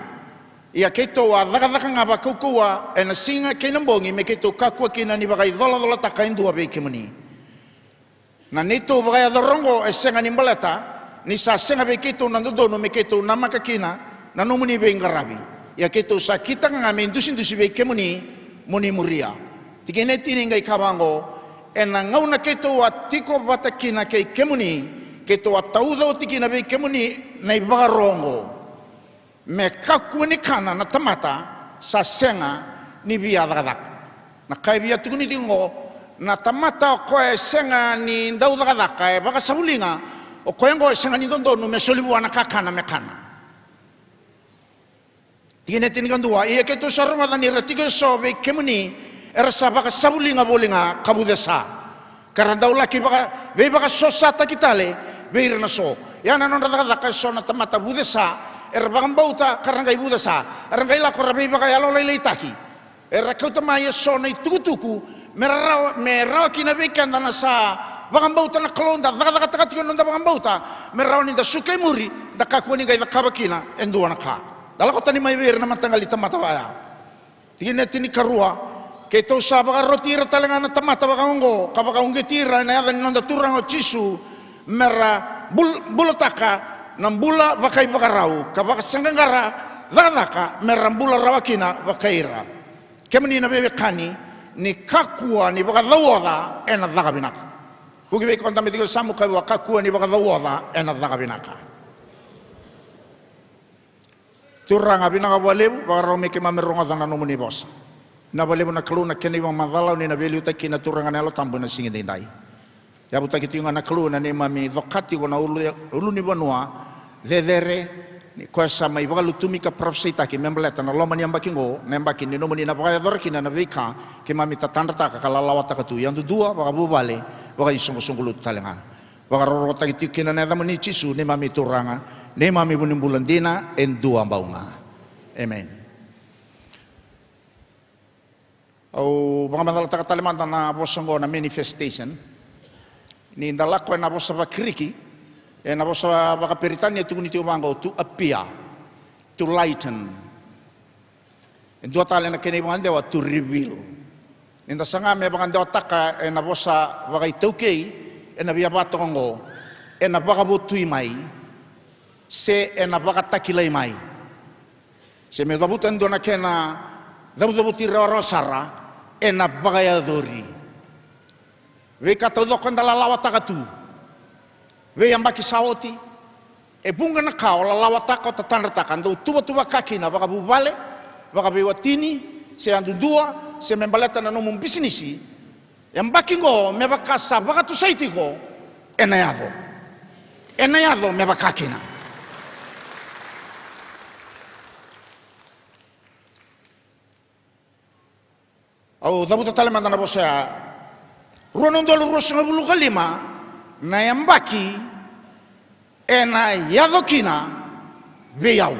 Ia keitou a cakacaka ga vakaukauwa ena siga kei na bogi me keitou kakua kina ni vakaicolacolataka e dua vei kemuni. Na neitou vakayacora oqo e sega ni baleta ni sa sega vei keitou na dodonu me keitou namaka kina na nomuni veiqaravi. Ia keitou sa kitaka ga me idusidusi vei kemuni mo ni muria. Tikina e tini qai kaya vaqo, ena gauna keitou a tiko vata kina kei kemuni, keitou a tauca oti kina vei kemuni na ivakaro oqo, me kakua ni kana na tamata sa sega ni via cakacaka. Na ka e via tukuni tiko oqo, na tamata o koya e sega ni dau cakacaka, e vakasavuliga, o koya oqo e sega ni dodonu me soli vua na kakana me kana. Tikina e tinikadua, ia keitou sa rogoca ni ra tiko eso vei kemuni era sa vakasavuliga voli ga ka vucesa, ka ra dau laki vaka, veivakasosataki tale vei ira na so. Ia na nodra cakacaka eso na tamata vucesa, era vakabauta ka ra qai vucesa, era qai lako ra veivakayalolailaitaki. Era kauta mai eso na itukutuku me ra rawa, me rawa kina vei keda na sa vakabauta na Kalou, da cakacakataka tiko na noda vakabauta, me rawa ni da suka i muri, da kakua ni qai cakava kina e dua na ka. Da lako tani mai vei ira na mataqali tamata vaya. Tikina e tinikarua, keitou sa vakaroti ira tale ga na tamata vakaoqo, ka vakauqeti ira ena yaca ni noda Turaga o Jisu, me ra bul, bulataka na bula vakaivakarau, ka vakasaqaqara cakacaka me ra bula rawa kina vakai ira. Kemuni na veiwekani, ni kakua ni vakacauoca ena caka vinaka. Vuki vei koya dabe tiko e yasamu, kaya vua, kakua ni vakacauoca ena caka vinaka. Turaga, vinaka vakalevu, vakarau me keimami rogoca na nomuni vosa. Vinaka vakalevu na Kalou na kena ivakamacala o ni na veiliutaki kina, Turaga, na Yalo Tabu ena siga edaidai. Yavutaki tiko ga na Kalou na neimami coka tiko na ulu, ulunivanua cecere, ni koya sa mai vakalutumi ka parofisaitaki me baleta na loma ni yabaki oqo, na yabaki ni nomuni na vakayacora kina na veika keimami tatadrataka ka lalawataka tu yadudua, vakavuvale, vakaisoqosoqo lotu tale ga. Vakarokorokotaki tiko kina na yacamuni Jisu, neimami Turaga, neimami vunibula dina e dua bau ga. Emeni. Au vakamacalataka tale mada na vosa oqo na manifestation. Ni da lako ena vosa vaKiriki, ena vosa vakaPeritania e tukuni tiko vaqo to appear, to lighten. E dua tale na kena ivakadewa to reveal. Ni da saga me vakadewataka ena vosa vakaitaukei, ena via vakatoka oqo, ena vakavotui mai, se ena vakatakilai mai. Se meu cavuta e dua na kena cavucavuti rawarawa sara, ena vakayacori. Veika taucoko eda lalawataka tu. Veiyabaki sa oti, E vuqa na ka o lalawataka, o tatadrataka, dau tuvatuvaka kina vakavuvale, vakaveiwatini, se yadudua, se me baleta na nomu bisinisi. Yabaki qo me vaka sa vakatusai tiko, ena yaco. Ena yaco me vaka kina. Au cavuta tale mada na vosa ya. Rua na udolu ruasagavulu ka lima na yabaki ena yaco kina vei au.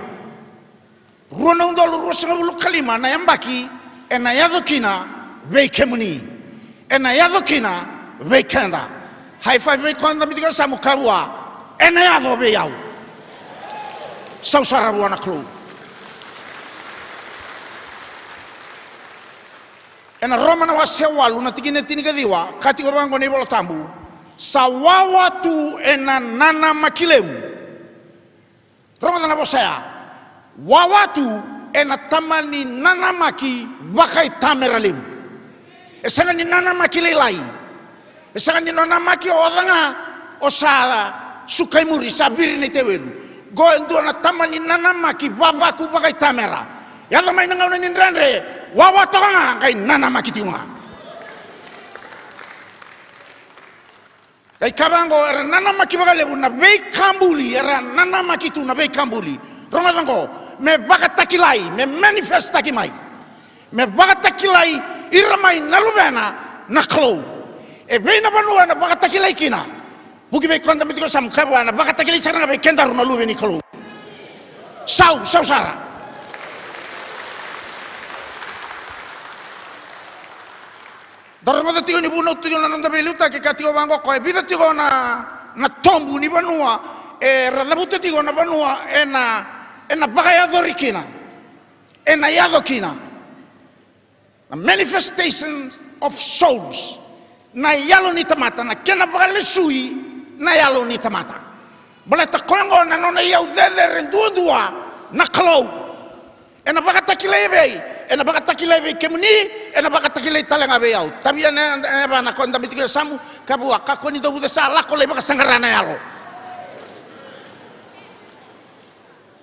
Rua na udolu ruasagavulu ka lima na yabaki ena yaco kina vei kemuni. Ena yaco kina vei keda. High five vei koya na tiko e yasamu, kaya vua, ena yaco vei au. Sau sara vua na Kalou. Ena Roma na wase walu na tikina e tinikaciwa, ka tiko vaqo na iVola Tabu: Sa wawa tu ena nanamaki levu. Rogoca na vosa ya. Wawa tu ena tamani nanamaki vakaitamera levu. E sega ni nanamaki lailai. E sega ni nanamaki o oca ga, o sa suka i muri, sa viri na itewelu. Qo e dua na tamani nanamaki vavaku vakaitamera. Yaco mai na gauna ni dredre, wawa toka ga, qai nanamaki tiko ga. Qai kaya vaqo, era nanamaki vakalevu na veikabuli, era nanamaki tu na veikabuli. Rogoca qo, me vakatakilai, me manifestaki mai. Me vakatakilai ira mai na luvena na Kalou. E vei na vanua ena vakatakilai kina? Vuki vei koya na tiko e yasamu, kaya vua, ena vakatakilai sara ga vei kedaru na luve ni Kalou. Sau, sau sara. Da rogoca tiko ni vunau tiko na noda veiliutaki, ka tiko vaqo, ko e vica tiko na, na tobu ni vanua era cavuta tiko na vanua ena, ena vakayacori kina, ena yaco kina. Na manifestation of souls, na yalo ni tamata, na kena vakalesui na yalo ni tamata. Baleta koya oqo na nona iyau cecere duadua na Kalou. Ena vakatakilai vei, ena vakatakilai vei kemuni, ena vakatakilai tale ga vei au. Tavia na, na yavana ko dabe tiko e yasamu, kaya vua, kakua ni dau vucesa, lako lai vakasaqara na yalo.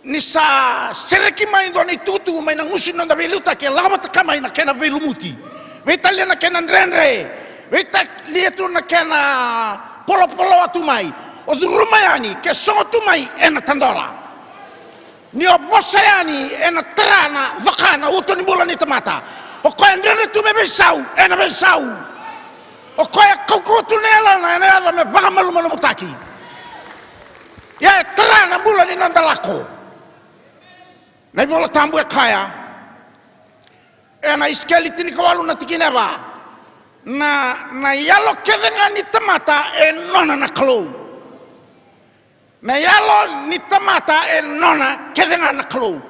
Ni sa sereki mai e dua na itukutuku mai na gusu ni noda veiliutaki, e lako vata ka mai na kena veilumuti. Veitalia na kena dredre. Veitalia tu na kena polopolowa tu mai. O curuma yani, ke sogo tu mai, ena tadola. Ni o vosa yani, ena tara na coka na uto ni bula ni tamata. O koya dredre tu me veisau, ena veisau. O koya kaukauwa tu na yalona, ena yaco me vakamalumalumutaki. Ia e tara na bula ni noda lako. Na iVola Tabu e kaya ena Isikeli tinikawalu na tikina e va, na, na yalo kece ga ni tamata e nona na Kalou. Na yalo ni tamata e nona kece ga na Kalou.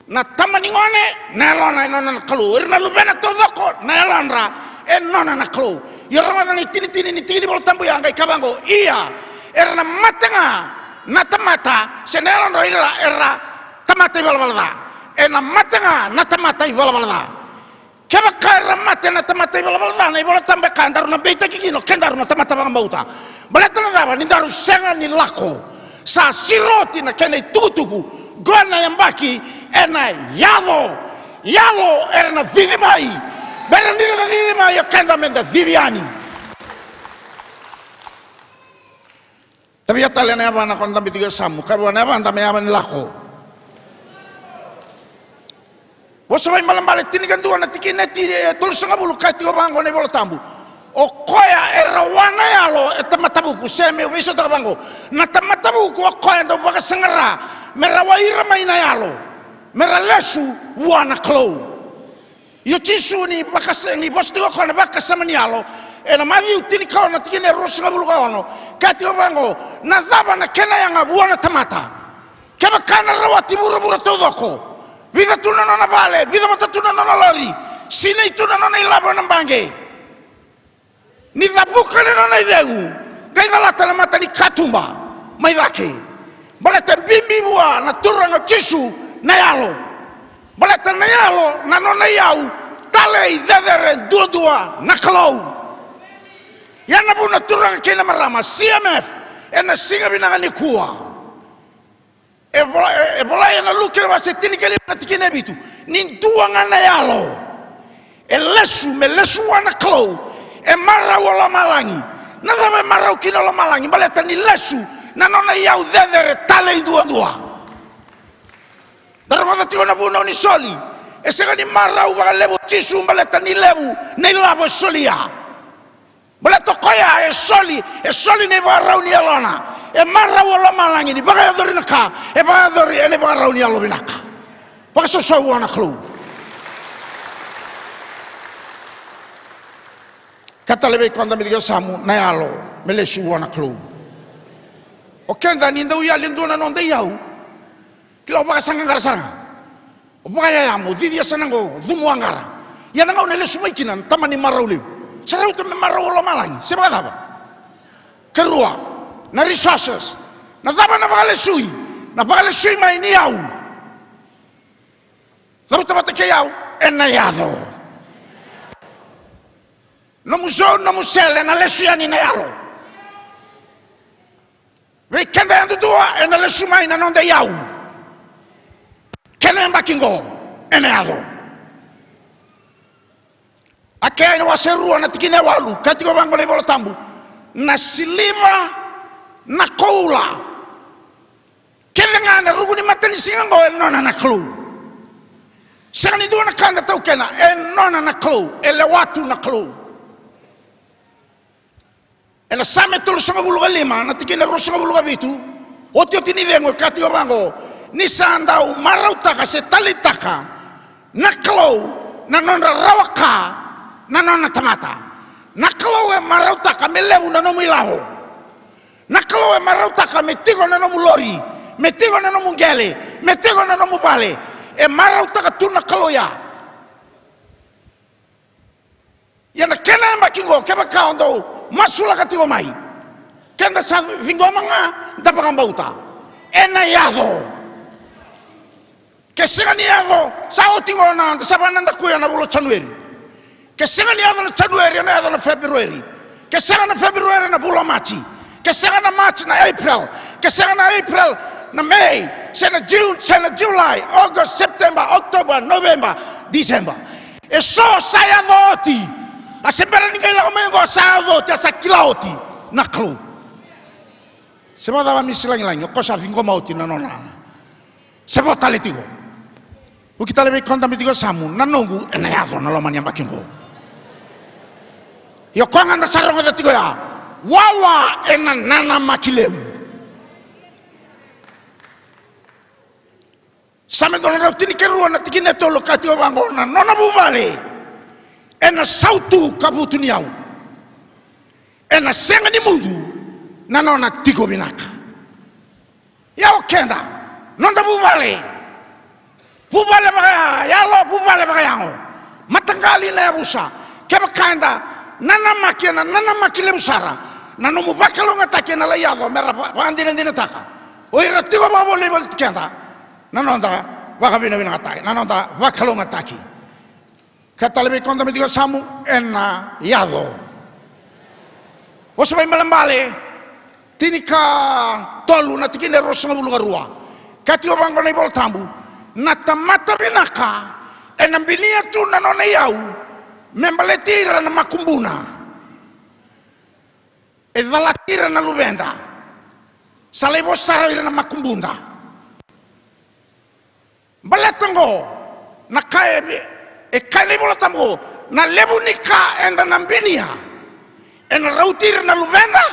Na tama ni gone, na yalona e nona na Kalou. Ira na luvena taucoko, na yalodra e nona na Kalou. Ia rogoca na itinitini ni tiki ni Vola Tabu ya, qai kaya vaqo, ia era na mate ga na tamata, se na yalodra o ira era tamata ivalavala ca. Ena mate ga na tamata ivalavala ca. Kevaka era mate na tamata ivalavala ca, na iVola Tabu e kaya daru na beitaki kina o kedaru na tamata vakabauta. Baleta na cava? Ni daru sega ni lako. Sa siro oti na kena itukutuku. Qo na yabaki ena yaco. Yalo era na cici mai. Bera ni ra cici mai, o keda meda cici yani. Tavia tale na yavana ko dabe tiko e yasamu, kaya vua na yavada me yava ni lako. Vosa Vakaibalebale tinikadua na tikina e ti-, e tolusagavulu, kaya tiko vaqo na iVola Tabu. O koya e rawa na yalo e tamata vuku, se meu veisautaka vaqo, na tamata vuku o koya dau vakasaqara me rawai ira mai na yalo, me ra lesu vua na Kalou. Io Jisu ni vakasa-, ni vosa tiko o koya na vakasama ni yalo, ena Maciu tinikaono na tikina e ruasagavulu ka ono, kaya tiko vaqo, na cava na kena yaga vua na tamata? Kevaka na rawati vuravura taucoko, vica tu na nona vale, vica vata tu na nona lori, sinai tu na nona ilavo ena baqe. Ni cavuka na nona icegu, qai calata na mata ni katuba mai cake. Baleta e bibi vua na Turaga o Jisu na yalo. Baleta na yalo na nona iyau talei cecere duadua na Kalou. Ia na vuna turaga kei na marama, C M F, ena siga vinaka nikua. e vola, e, e volai ena Luke na wase tinikalima na tikina e vitu. Ni dua ga na yalo e lesu, me lesu vua na Kalou, e marau o lomalagi. Na cava e marau kina o lomalagi? Baleta ni lesu na nona iyau cecere tale i duadua. Da rogoca tiko na vunau ni soli. E sega ni marau vakalevu o Jisu baleta ni levu na ilavo e solia. Baleta o koya e soli, e soli na ivakarau ni yalona. E marau o lomalagi ni vakayacori na ka, e vakayacori ena ivakarau ni yalovinaka. Vakasoso vua na Kalou. Ka tale vei koda me tiko e yasamu na yalo me lesu vua na Kalou. O keda ni dau yali e dua na noda iyau, kila, o vakasaqaqara sara ga. O vakayaya mo cici yasana qo, cumu a qara. Ia na gauna e lesu mai kina na tama ni marau levu, sa rauta me marau o lomalagi se vakacava? Karua, na resources. Na cava na vakalesui? Na vakalesui mai ni yau. Cauta vata kei au ena yaco. Nomu zone, nomu sele, na lesu yani na yalo. Vei keda yadudua ena lesu mai na noda iyau. Kena yabaki qo ena yaco. Akea ena wase rua na tikina e walu, ka tiko vaqo na iVola Tabu: Na siliva, na koula, kece ga na ruku ni matanisiga qo e nona na Kalou. Sega ni dua na ka da taukena, e nona na Kalou, e lewa tu na Kalou. Ena Same tolusagavulu ka lima na tikina e ruasagavulu ka vitu, otioti ni cegu, e kaya tiko vaqo: Ni sa dau marautaka se taleitaka na Kalou na nodra rawa ka na nona tamata. Na Kalou e marautaka me levu na nomu ilavo. Na Kalou e marautaka me tiko na nomu lori, me tiko na nomu qele, me tiko na nomu vale. E marautaka tu na Kalou ya. Ia na kena yabaki qo, kevaka o dau masulaka tiko mai, keda sa ciqoma ga, da vakabauta, ena yaco. Ke sega ni yaco, sa oti qo na, da sa vakanadakuya na vula o Janueri. Ke sega ni yaco na Janueri, ena yaco na February. Ke sega na February, na vula o Maji. Ke sega na Maji, na April. Ke sega na April, na May, se na June, se na July, August, September, October, November, December. E so sa yaco oti. A se bera ni qai lako mai qo, sa yaco oti, a sa kila oti na Kalou. Se vakacava, misi lagilagi, o koya sa ciqoma oti na nona. Se vo tale tiko. Vuki tale vei koya dabe tiko e yasamu, na noqu ena yaco na loma ni yabaki qo. Ia o koya ga da sa rogoca tiko ya, wawa ena nanamaki levu. Same dua na drau tinikarua na tikina e tolu, ka tiko vaqo: Na nona vuvale ena sautu ka vutuniyau. Ena sega ni mudu na nona tiko vinaka. Ia o keda, noda vuvale, vuvale vakayalo, vuvale vakayago, mataqali, na yavusa, kevaka eda nanamaki, ena nanamaki levu sara, na nomu vakalougatataki ena lai yaco me ra va-, vakadinadinataka o ira tiko vakavolivoliti keda na noda vakavinavinakataki, na noda vakalougatataki. Ka tale vei koya dabe tiko e yasamu, ena yaco. Vosa Vakaibalebale tinikatolu na tikina e ruasagavulu ka rua. Ka tiko vaqo na iVola Tabu: Na tamata vinaka ena binia tu na nona iyau me baleti ira na makubuna. E calati ira na luveda. Sa lai vo sara o ira na makubuda. Baleta oqo na ka e, e kaya na iVola Tabu oqo, na levu ni ka eda na binia ena rauti ira na luveda,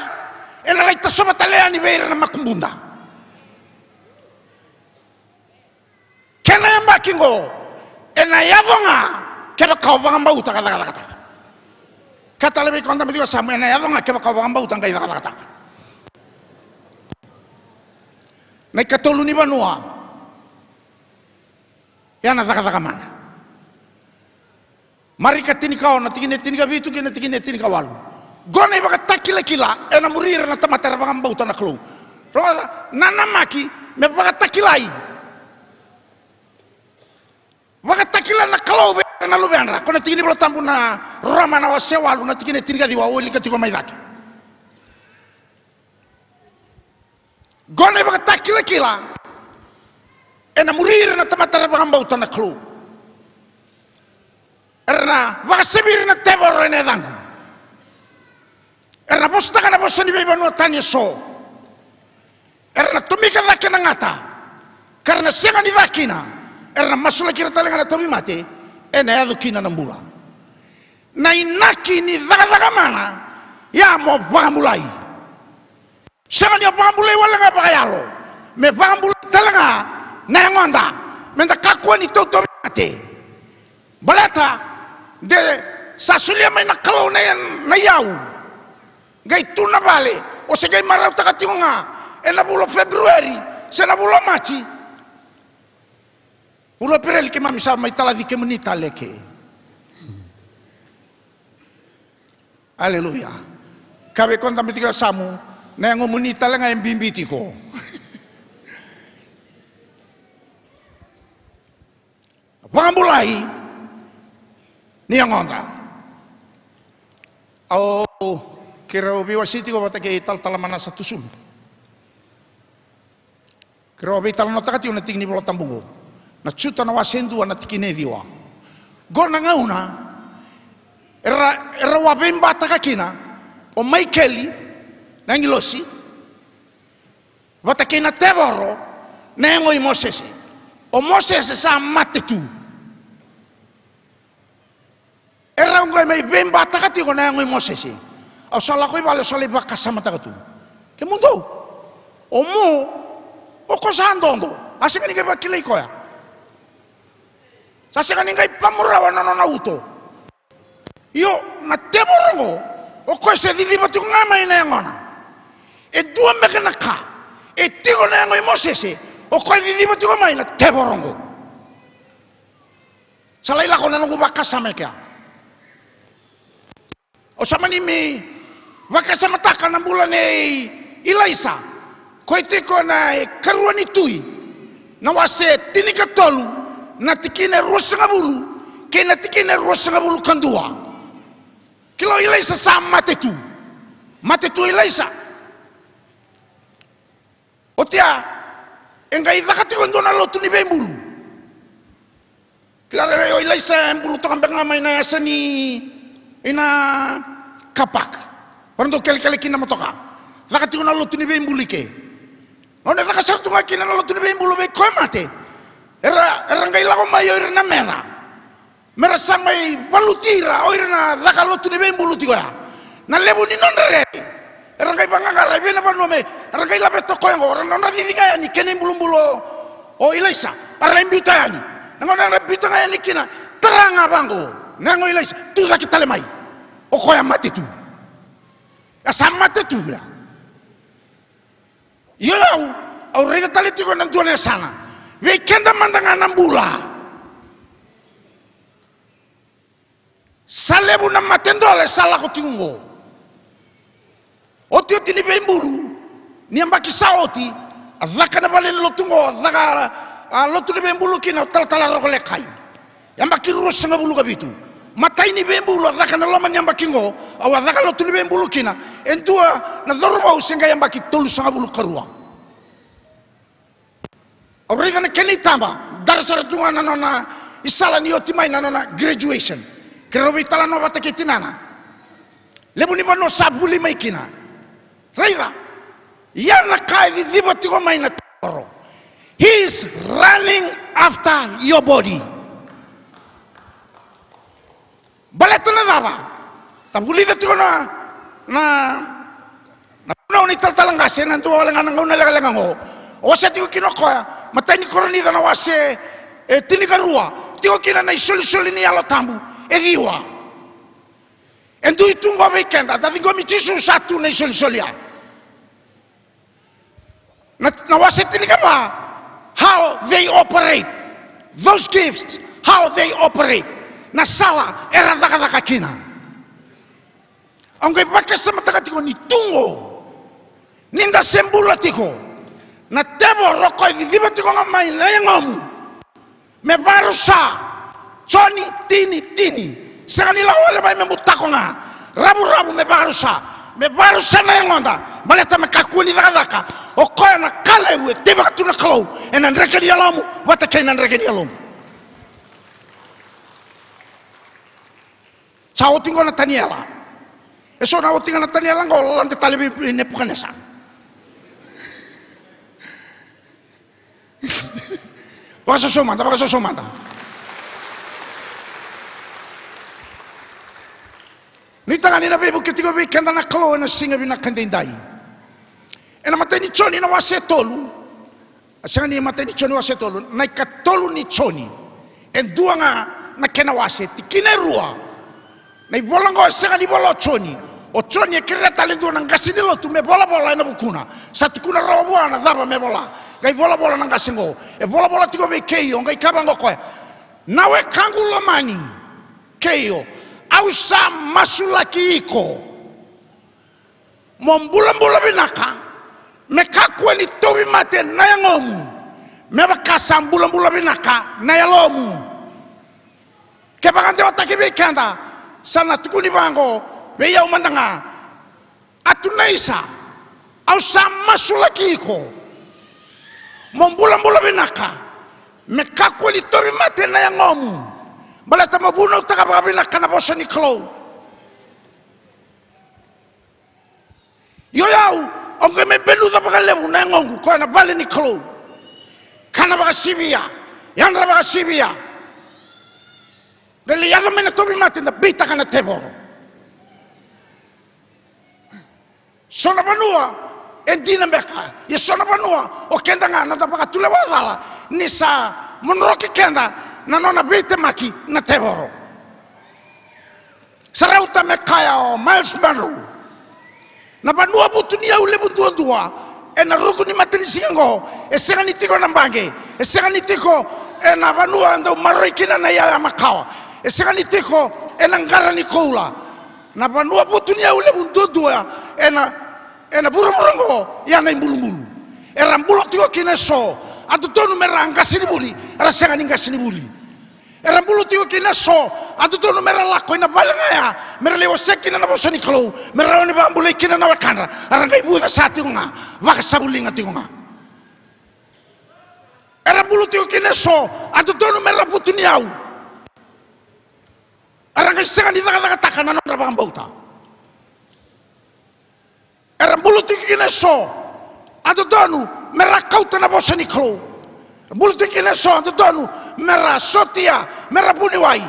ena lai tasova tale yani vei ira na makubuda. Kena yabaki oqo ena yaco ga kevaka o vakabauta ka cakacakataka. Ka tale vei koya dabe tiko e yasamu, ena yaco ga kevaka o vakabauta qai cakacakataka. Na ikatolu ni vanua, ya na cakacaka mana. Marika tinikaono, tikina e tinikavitu kei na tikina e tinikawalu. Qo na ivakatakilakila ena muri ira na tamata era vakabauta na Kalou. Rogoca, nanamaki me vakatakilai. Vakatakila na Kalou vei ira na luvedra. Ko na tikina ni iVola Tabu na Roma na wase walu na tikina e tinikaciwa, au wilika tiko mai cake. Qo na ivakatakilakila Ena muri ira na tamata era vakabauta na Kalou. Era na vakasavi ira na tevoro ena yacaqu. Era na vosataka na vosa ni veivanua tani eso. Era na tomika cake na gata, ka ra na sega ni ca kina. Era na masulaki ira tale ga na tauvimate, ena yaco kina na bula. Na inaki ni cakacaka mana ya mo vakabulai. Sega ni o vakabulai wale ga vakayalo, me vakabulai tale ga na yagoda, me da kakua ni tautauvimate. Baleta de sa solia mai na Kalou na, na iyau. Qai tu na vale, o se qai marautaka tiko ga ena vula o February se na vula o Maji. Vula o Epereli keimami sa mai talaci kemuni tale ke. Aleluya. Ka vei koya dabe tiko e yasamu, na yagomuni tale ga e bibi tiko. Vakabulai ni yagoda. Au keirau veiwasei tiko vata kei Talatala Manasa Tusulu. Keirau veitalanoataka tiko na tiki ni Vola Tabu oqo, na Juta na wase e dua na tikina e ciwa. Qo na gauna era, era a veibataka kina o Maikeli na agilosi vata kei na tevoro na yago i Mosese. O Mosese sa mate tu. Era qai mai veibataka tiko na yago i Mosese. Au sa lako i vale, au sa lai vakasamataka tu. Kemudou, o Mo, o koya sa dodo, a sega ni qai vakilai koya. Sa sega ni qai pamurawa na nona uto. Io, na tevoro oqo, o koya se ciciva tiko ga mai na yagona. E dua beka na ka e tiko na yago i Mosese, o koya ciciva tiko mai na tevoro oqo. Sa lai lako na noqu vakasama e kea. Au sa mani mai vakasamataka na bula nei Ilaisa, ko e tiko na ikarua ni Tui, na wase tinikatolu, na tikina e ruasagavulu kei na tikina e ruasagavulu ka dua. Kila o Ilaisa sa mate tu. Mate tu o Ilaisa. Oti ya, e qai caka tiko e dua na lotu ni veibulu. Kila rairai o Ilaisa e bulu toka beka ga mai na yasa ni, ina car park. Vara dau kelekele kina na motoka. Caka tiko na lotu ni veibulu i ke. Gauna e caka sara tu ga kina na lotu ni veibulu vei koya e mate, era, era qai lako mai o ira na meca. Mera sa mai valuti ira o ira na caka lotu ni veibulu tiko ya. Na levu ni nodra rere, era qai vaqaqara e vei na vanua me ra qai laveta o koya oqo, ra nodra cici ga yani kei na ibulubulu o Ilaisa, ra lai biuta yani. Na gauna era biuta ga yani kina, tara ga vaqo na yago i Ilaisa, tu cake tale mai. O koya mate tu. A sa mate tu ya. Io, au, au raica tale tiko na dua na yasana vei keda mada ga na bula. Sa levu na mate dole sa lako tiko oqo. Otioti ni veibulu, ni yabaki sa oti, a caka na vale ni lotu oqo, a caka a lotu ni veibulu kina o Talatala Rokolekai. Yabaki ruasagavulu ka vitu. Matai ni veibulu a caka na loma ni yabaki oqo, au a caka lotu ni veibulu kina e dua na cauravou se qai yabaki tolusagavulu ka rua. Au raica na kena itaba, dara sara tu ga na nona isala ni oti mai na nona graduation. Keirau veitalanoa vata kei tinana. Levu ni vanua sa vuli mai kina. Raica, ia na ka e ciciva tiko mai na tevoro. He is running after your body. Baleta na cava? Da vulica tiko na, na, na vunau ni talatala qase ena dua wale ga na gauna lekaleka oqo. O wase tiko kina o koya, matai ni Korinica na wase e tinikarua, tiko kina na isolisoli ni Yalo Tabu e ciwa. E dui tu oqo vei keda, da ciqomi Jisu sa tu na isolisoli ya. Na, na wase tinikava, how they operate. Those gifts, how they operate. Na sala era cakacaka kina. Au qai vakasamataka tiko ni tu oqo, ni da se bula tiko, na tevoro o koya e ciciva tiko ga mai na yagomu. Me vakarusa. Joni tini tini. Sega ni lako wale mai me butako ga. Ravuravu me vakarusa. Me vakarusa na yagoda. Baleta me kakua ni cakacaka o koya na ka levu e teivaka tu na Kalou ena dreke ni yalomu vata kei na dreke ni yalomu. Sa oti qo na Taniela. E so na oti ga na Taniela qo, lade tale vei Nepukanesa. Vakasoso mada, vakasoso mada. Ni tagane na veivuke tiko vei keda na Kalou ena siga vinaka daidai. Ena matai ni Joni na wase e tolu. A sega ni matai ni Joni wase e tolu, na ikatolu ni Joni. E dua ga na kena wase, tikina e rua. Na ivola oqo e sega ni vola o Joni. O Joni e kerea tale e dua na qase ni lotu me volavola ena vukuna. Sa tukuna rawa vua na cava me vola. Qai volavola na qase oqo. E volavola tiko vei Keio, qai kaya vaqo o koya. Na wekaqu lomani, Keio, au sa masulaki iko mo bulabula vinaka, me kakua ni tauvimate na yagomu, me vaka sa bulabula vinaka na yalomu. Kevaka dewataki vei keda, sa na tukuni vaqo vei au mada ga. Atunaisa, au sa masulaki iko mo bulabula vinaka, me kakua ni tauvimate na yagomu. Baleta mo vunautaka vakavinaka na vosa ni Kalou. Io, o yau, au qai mai beluca vakalevu na yagoqu, koya na vale ni Kalou. Kana vakasivia, yadra vakasivia. Qai lai yaco mai na tauvimate, da beitaka na tevoro. So na vanua e dina beka, ia so na vanua o keda ga noda vakatulewa cala ni sa modroki keda na nona veitemaki na tevoro. Sa rauta me kaya o Myles Munroe, na vanua vutuniyau levu duadua ena ruku ni matanisiga oqo, e sega ni tiko ena baqe, e sega ni tiko ena vanua dau maroroi kina na iyaya makawa, e sega ni tiko ena qara ni koula. Na vanua vutuniyau levu duadua ena, ena vuravura oqo, ya na ibulubulu. Era bula tiko kina eso, a dodonu me ra qasenivuli, era sega ni qasenivuli. Era bula tiko kina eso, a dodonu me ra lako ina vale ga ya, me ra lai wasea kina na vosa ni Kalou, me ra rawa ni vakabulai kina na wekadra, a ra qai vucesa tiko ga, vakasavuliga tiko ga. Era bula tiko kina eso, a dodonu me ra vutuniyau, a ra qai sega ni cakacakataka na nodra vakabauta. Era bula tiko kina eso, a dodonu me ra kauta na vosa ni Kalou. Era bula tiko kina eso, a dodonu me ra sotia, me ra vuniwai.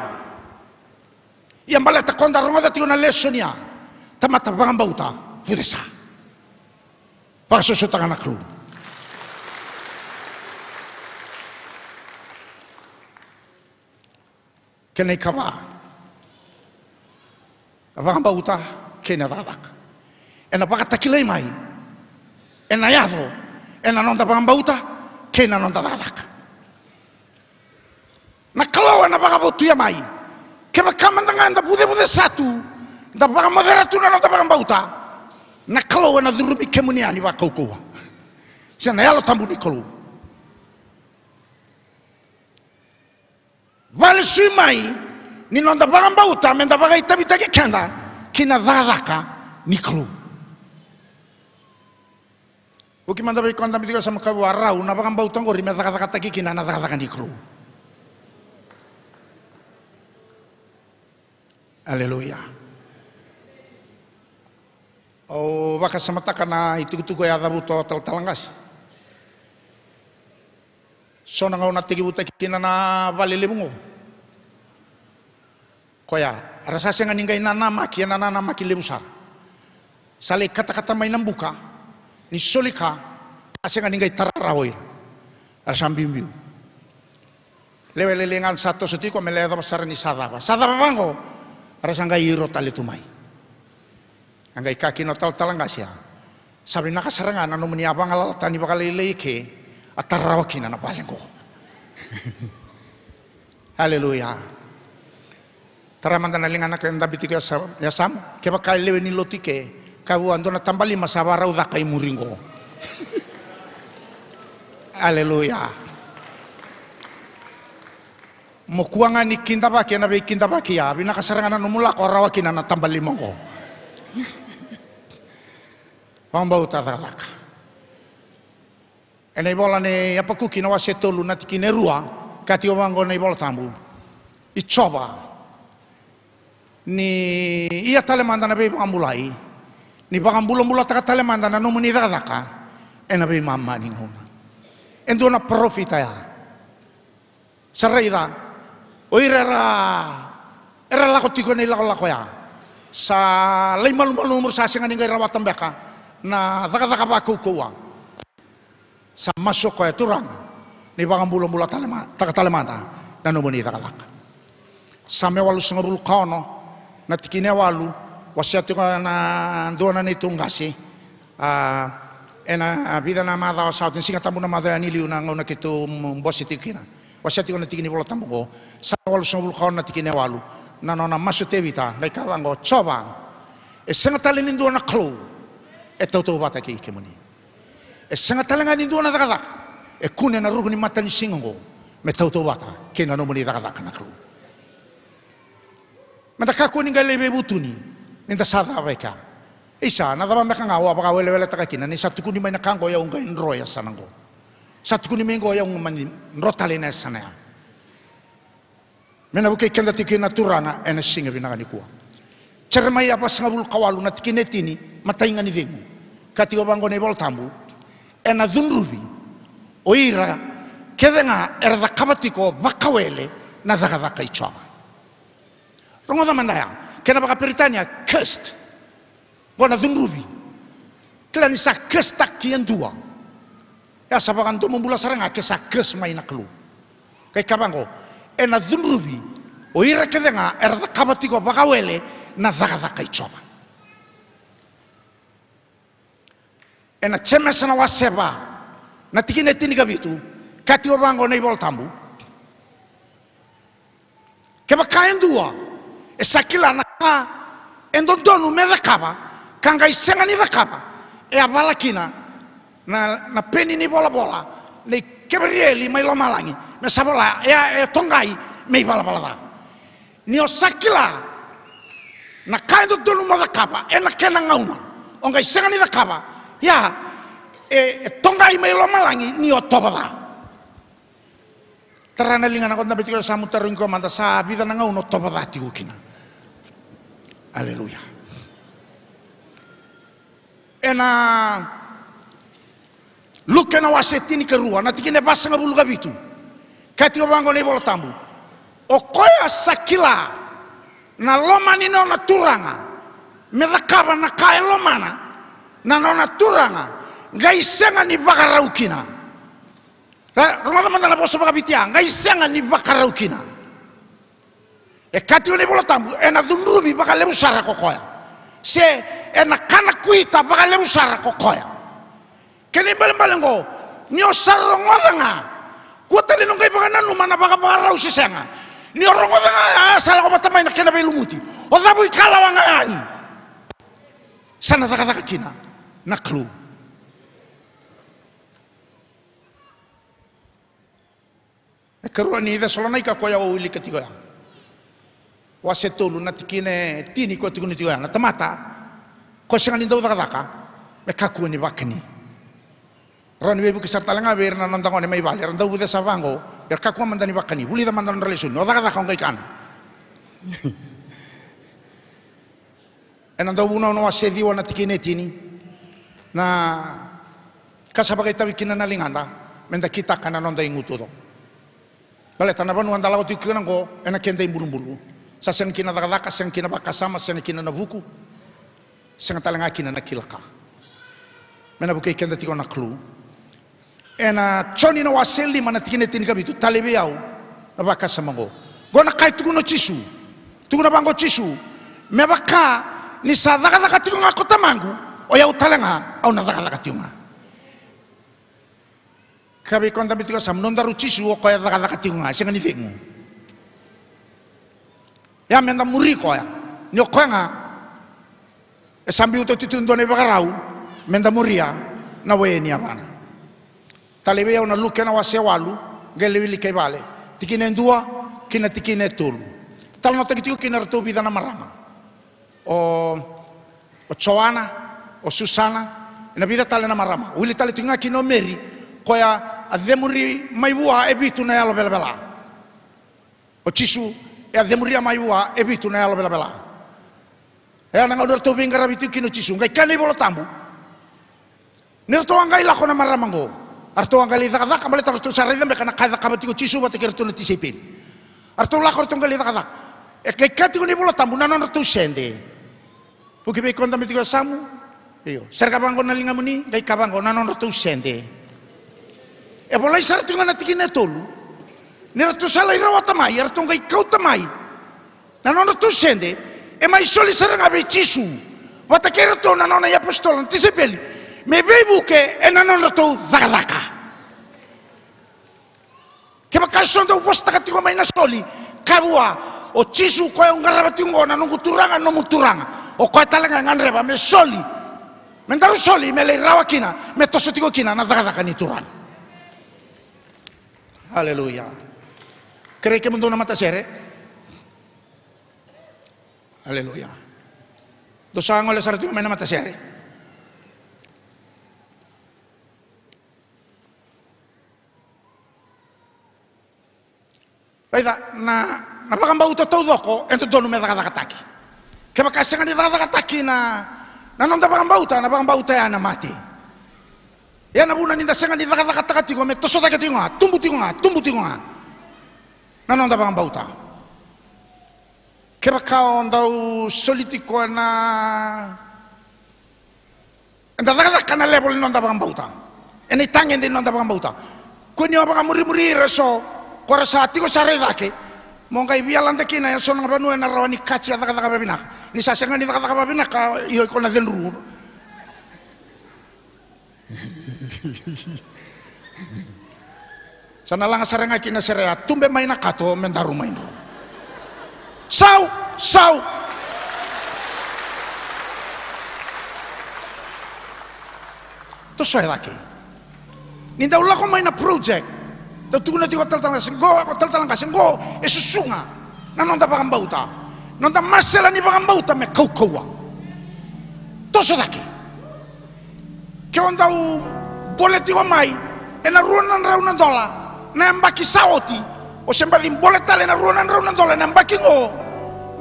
Ia baleta ko da rogoca tiko na lesoni ya, tamata vakabauta, vucesa. Vakasosotaka na Kalou. Kena ikava, na vakabauta kei na cakacaka. Ena vakatakilai mai, ena yaco ena noda vakabauta kei na noda cakacaka. Na Kalou ena vakavotuya mai. Kevaka mada ga eda vucevucesa tu, da vakamocera tu na noda vakabauta, na Kalou ena curumi kemuni yani vakaukauwa. Se na Yalo Tabu ni Kalou. Vakalesui mai ni noda vakabauta me da vakaitavitaki keda ki na cakacaka ni Kalou. Vuki mada vei koya dabe tiko e yasamu, kaya vua, rau na vakabauta oqori me cakacakataki kina na cakacaka ni Kalou. Aleluya. Au vakasamataka na itukutuku e a cavuta o talatala qase. So na gauna a tekivutaki kina na vale levu oqo. Koya, era sa sega ni qai nanamaki, ena nanamaki levu sara. Sa lai katakata mai na buka ni soli ka, a sega ni qai tara rawa o ira. Era sa biubiu. Lewe lailai ga sa toso tiko me lai yacova sara ni sa cava. Sa cava vaqo, era sa qai iro tale tu mai. A qai kaya kina o talatala qase ya, sa vinaka sara ga na nomuni a vagalalatani vakalailai eke, a tara rawa kina na vale qo. Aleluya. Tara mada na ligana ka dabe tiko e yasa-, e yasamu, kevaka e lewe ni lotu i ke, kaya vua, dua na tabalima sa vakarau caka i muri qo. Aleluya. Mo kua ga ni kidavaki ena veikidavaki ya, vinaka sara ga na nomu lako rawa kina na tabalima oqo. Vakabauta cakacaka. Ena ivola nei Apakuki na wase tolu na tikina e rua, ka tiko vaqo na iVola Tabu. I Jiova, ni ia tale mada na veivakabulai, ni vakabulabulataka tale mada na nomuni cakacaka ena veimama ni gauna. E dua na parofita ya. Sa raica, o ira era, era lako tiko ena ilakolako ya. Sa lai malumalumu, sa sega ni qai rawata beka na cakacaka vakaukauwa. Sa masu o koya, Turaga, ni vakabulabula tale ma-, taka tale mada na nomuni cakacaka. Same walusagavulu ka ono, na tikina e walu, wasea tiko na dua na neitou qase. A, ena vica na macawa sa oti, na Siga Tabu na macawa ya ni liu na gauna keitou bose tiko kina. Wasea tiko na tiki ni Vola Tabu oqo, Same walusagavulu ka ono na tikina e walu, na nona masu o Tevita, qai kaya vaqo, Jiova, e sega tale ni dua na Kalou e tautauvata kei kemuni. E sega tale ga ni dua na cakacaka e kune ena ruku ni matanisiga oqo me tautauvata kei na nomuni cakacaka na Kalou. Meda kakua ni qai lai veivutuni ni da sa cava e kea. Isa, na cava beka ga au a vakaweleweletaka kina ni sa tukuni mai na ka oqo, au qai dro e yasana oqo. Sa tukuni mai oqo, au mani dro tale ena yasana ya. Me na vukei keda tiko kina na Turaga ena siga vinaka nikua. Jeremaia vasagavulu ka walu na tikina e tini, matai ga ni cegu. Ka tiko vaqo na iVola Tabu, ena cudruvi o ira kece ga era cakava tiko vakawele na cakacaka i Jiova. Rogoca mada ya, kena vakaperitania, cursed. Qo na cudruvi. Kila ni sa curse-taki e dua. Ya sa vakadomobula sara ga ke sa curse mai na Kalou. Qai kaya vaqo, ena cudruvi o ira kece ga era cakava tiko vakawele na cakacaka i Jiova. Ena Jemesa na wase va, na tikina e tinikavitu, ka tiko vaqo na iVola Tabu. Kevaka e dua e sa kila na ka e dodonu me cakava, ka qai sega ni cakava, e a vala kina na, na peni ni volavola nei Keverieli mai lomalagi, me sa vola, e a, e toqai me ivalavala ca. Ni o sa kila na ka e dodonu mo cakava ena kena gauna, o qai sega ni cakava, ia e, e toqai mai lomalagi ni o tovo ca. Tara na liga na koto na beti ko sa mu tarogi koya mada, sa vica na gauna o tovo ca tiko kina. Aleluya. Ena Luke na wase tinikarua, na tikina e vasagavulu ka vitu. Ka tiko vaqo na iVola Tabu. O koya sa kila na loma ni nona turaga me cakava na ka e lomana na nona turaga, qai sega ni vakarau kina. Ra, rogoca mada na vosa vakaviti ya, qai sega ni vakarau kina. E kaya tiko na iVola Tabu, ena cudruvi vakalevu sara ko koya. Se ena kana kuita vakalevu sara ko koya. Kena ibalebale oqo, ni o sa rogoca ga, kua tale ni o qai vakananuma na vakavakarau se sega. Ni o rogoca ga, a, sa lako vata mai na kena veilumuti. O cavu ikalawa ga yani. Sa na cakacaka kina na Kalou. E karua ni Cesalonaika koya au wilika tiko ya. Wase tolu na tikina e tini koya tukuni tiko ya. Na tamata ko sega ni dau cakacaka me kakua ni vakani. Rawa ni veivuke sara tale ga vei ira na noda gone mai vale, era dau vucesa vaqo, era kakua mada ni vakani. Vulica mada na nodra lesoni. O cakacaka o qai kana. Ena Dauvunau na wase ciwa na tikina e tini. Na ka sa vakaitavi kina na ligada, meda kitaka na noda igu taucoko. Baleta na vanua da lako tiko kina oqo, ena keda ibulubulu. Sa sega kina na cakacaka, sega kina vakasama, sega kina na vuku. Sega tale ga kina na kila ka. Me na vukei keda tiko na Kalou. Ena Joni na wase lima na tikina e tinikavitu, talei vei au na vakasama oqo. Oqo na ka e tukuna o Jisu. Tukuna vaqo o Jisu, me vaka ni sa cakacaka tiko ga ko Tamaqu, o yau tale ga au na cakacaka tiko ga. Ka vei koya dabe tiko sa nodaru Jisu, o koya e cakacaka tiko ga, e sega ni cegu. Ia meda muri koya. Ni o koya ga e sa biuta tu e dua na ivakarau meda muria, na we ni yavana. Talei vei au na Luke na wase walu, qai lai wilika i vale. Tikina e dua ki na tikina e tolu. Talanoataki tiko kina eratou vica na marama. O, o Joana, o Susana, Ena vica tale na marama. Wili tale tiko ga kina o Meri, koya a cemuri mai vua e vitu na yalo velavela. O Jisu e a cemuria mai vua e vitu na yalo velavela. E a na gauna ratou veiqaravi tiko kina o Jisu, qai kaya na iVola Tabu. Ni ratou a qai lako na marama oqo, a ratou a qai lai cakacaka, baleta ratou sa raica beka na ka e cakava tiko o Jisu vata kei ratou na tisaipeli. A ratou lako, ratou qai lai cakacaka. E qai kaya tiko na iVola Tabu na nodratou sede. Vuki vei koya dabe tiko e yasamu. Io, sereka vaqo na ligamuni, qai kaya vaqo na nodratou sede. E volai sara tiko ga na tikina e tolu. Ni ratou sa lai rawata mai, e ratou qai kauta mai na nodratou sede, e mai soli sara ga vei Jisu vata kei iratou na nona iapositolo, na tisaipeli, me veivuke ena nodratou cakacaka. Kevaka e so dau vosataka tiko mai na soli, kaya vua o Jisu, koya au qarava tiko oqo na noqu Turaga, nomu Turaga. O koya tale ga e gadreva me soli, me daru soli, me lai rawa kina, me toso tiko kina na cakacaka ni Turaga. Aleluya. Kerei kemudou na matasere. Aleluya. Dou sa gole sara tiko mai na matasere. Raica, na, na vakabauta taucoko e dodonu me cakacakataki. Kevaka e sega ni cakacakataki na, na noda vakabauta, na vakabauta ya na mate. Ia na vuna ni da sega ni cakacakataka tiko me toso cake tiko ga, tubu tiko ga, tubu tiko ga na noda vakabauta. Kevaka o dau soli tiko ena, eda cakacaka na level ni noda vakabauta, ena itagede ni noda vakabauta. Kua ni o vakamurimuri ira eso ko ra sa tiko sara i cake, mo qai via lade kina ena so na vanua ena rawa ni katia cakacaka vavinaka. Ni sa sega ni cakacaka vavinaka, io, iko na cedru. Sa na laga sara ga ki na sere ya, tube mai na kato me daru mai dro. Sau, sau. Toso e cake. Ni dau lako mai na project, dau tukuna tiko o talatala qase qo, o talatala qase qo, e susuga na noda vakabauta. Noda masela ni vakabauta me kaukauwa. Toso cake. Ke o dau bole tiko mai ena rua na drau na dola na yabaki sa oti, o se baci bole tale ena rua na drau na dola ena yabaki qo.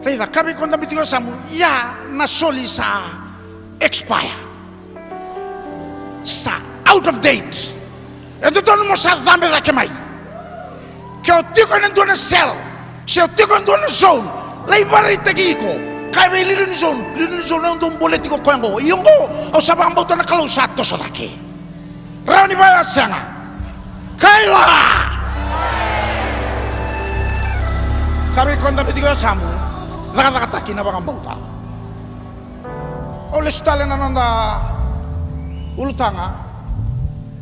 Raica, kaya vei koya dabe tiko e yasamu, ia na soli sa expire. Sa out of date. E dodonu mo sa cabe cake mai. Ke o tiko ena dua na cell, se o tiko ena dua na zone, lai vakaraitaki iko. Kaya vei liuliu ni zone, liuliu ni zone, au dau bole tiko koya oqo. Ia oqo, au sa vakabauta na Kalou, sa toso cake. Rawa ni vaya, sega? Kaila! Kaya vei koya dabe tiko e yasamu, cakacakataki na vakabauta. Au lesu tale na noda ulutaga,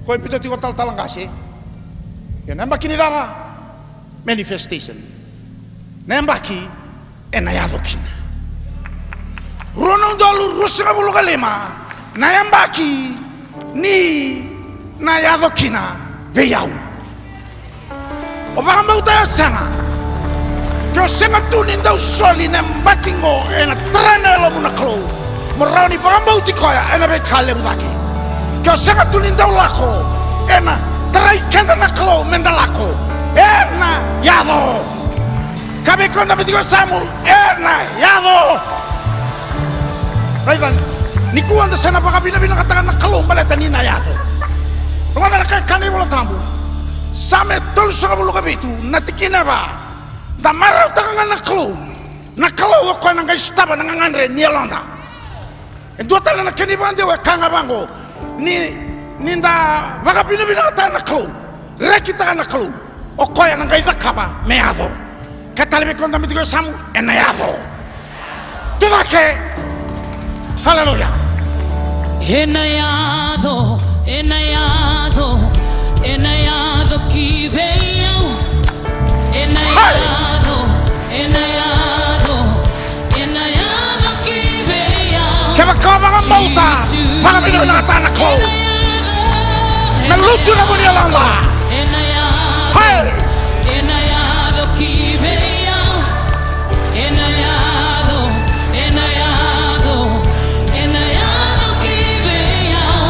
koya e biuta tiko o talatala qase. Ia na yabaki ni cava? Manifestation. Na yabaki ena yaco kina. Rua na udolu ruasagavulu ka lima, na yabaki ni na yaco kina vei au. O vakabauta, e sega. Ke o sega tu ni dau soli na yabaki qo, ena tarai na yalomu na Kalou mo rawa ni vakabauti koya ena veika levu cake. Ke o sega tu ni dau lako, ena tarai keda na Kalou meda lako. Ena yaco. Kaya vei koya dabe tiko e yasamu, ena yaco. Raica, nikua da sa na vakavinavinakataka na Kalou baleta ni na yaco. Rogoca na ka e kaya na iVola Tabu. Same tolusagavulu ka vitu, na tikina e va. Da marautaka ga na Kalou. Na Kalou o koya na qai sotava na gagadre ni yaloda. E dua tale na kena ivakadewa e kaya ga vaqo, ni, ni da vakavinavinakataka na Kalou, rekitaka na Kalou, o koya na qai cakava me yaco. Kaya tale vei koya dabe tiko e yasamu, ena yaco. Tucake. Haleluya. Ena yaco, ena yaco, ena yaco ki vei au. Ena yaco, ena yaco, ena yaco ki vei au. Kevaka o vakabauta, vakavinavinakataka na Kalou. Me lutu na vu ni yaloda. Hey! Ena yaco ki vei au. Ena yaco, ena yaco, ena yaco ki vei au.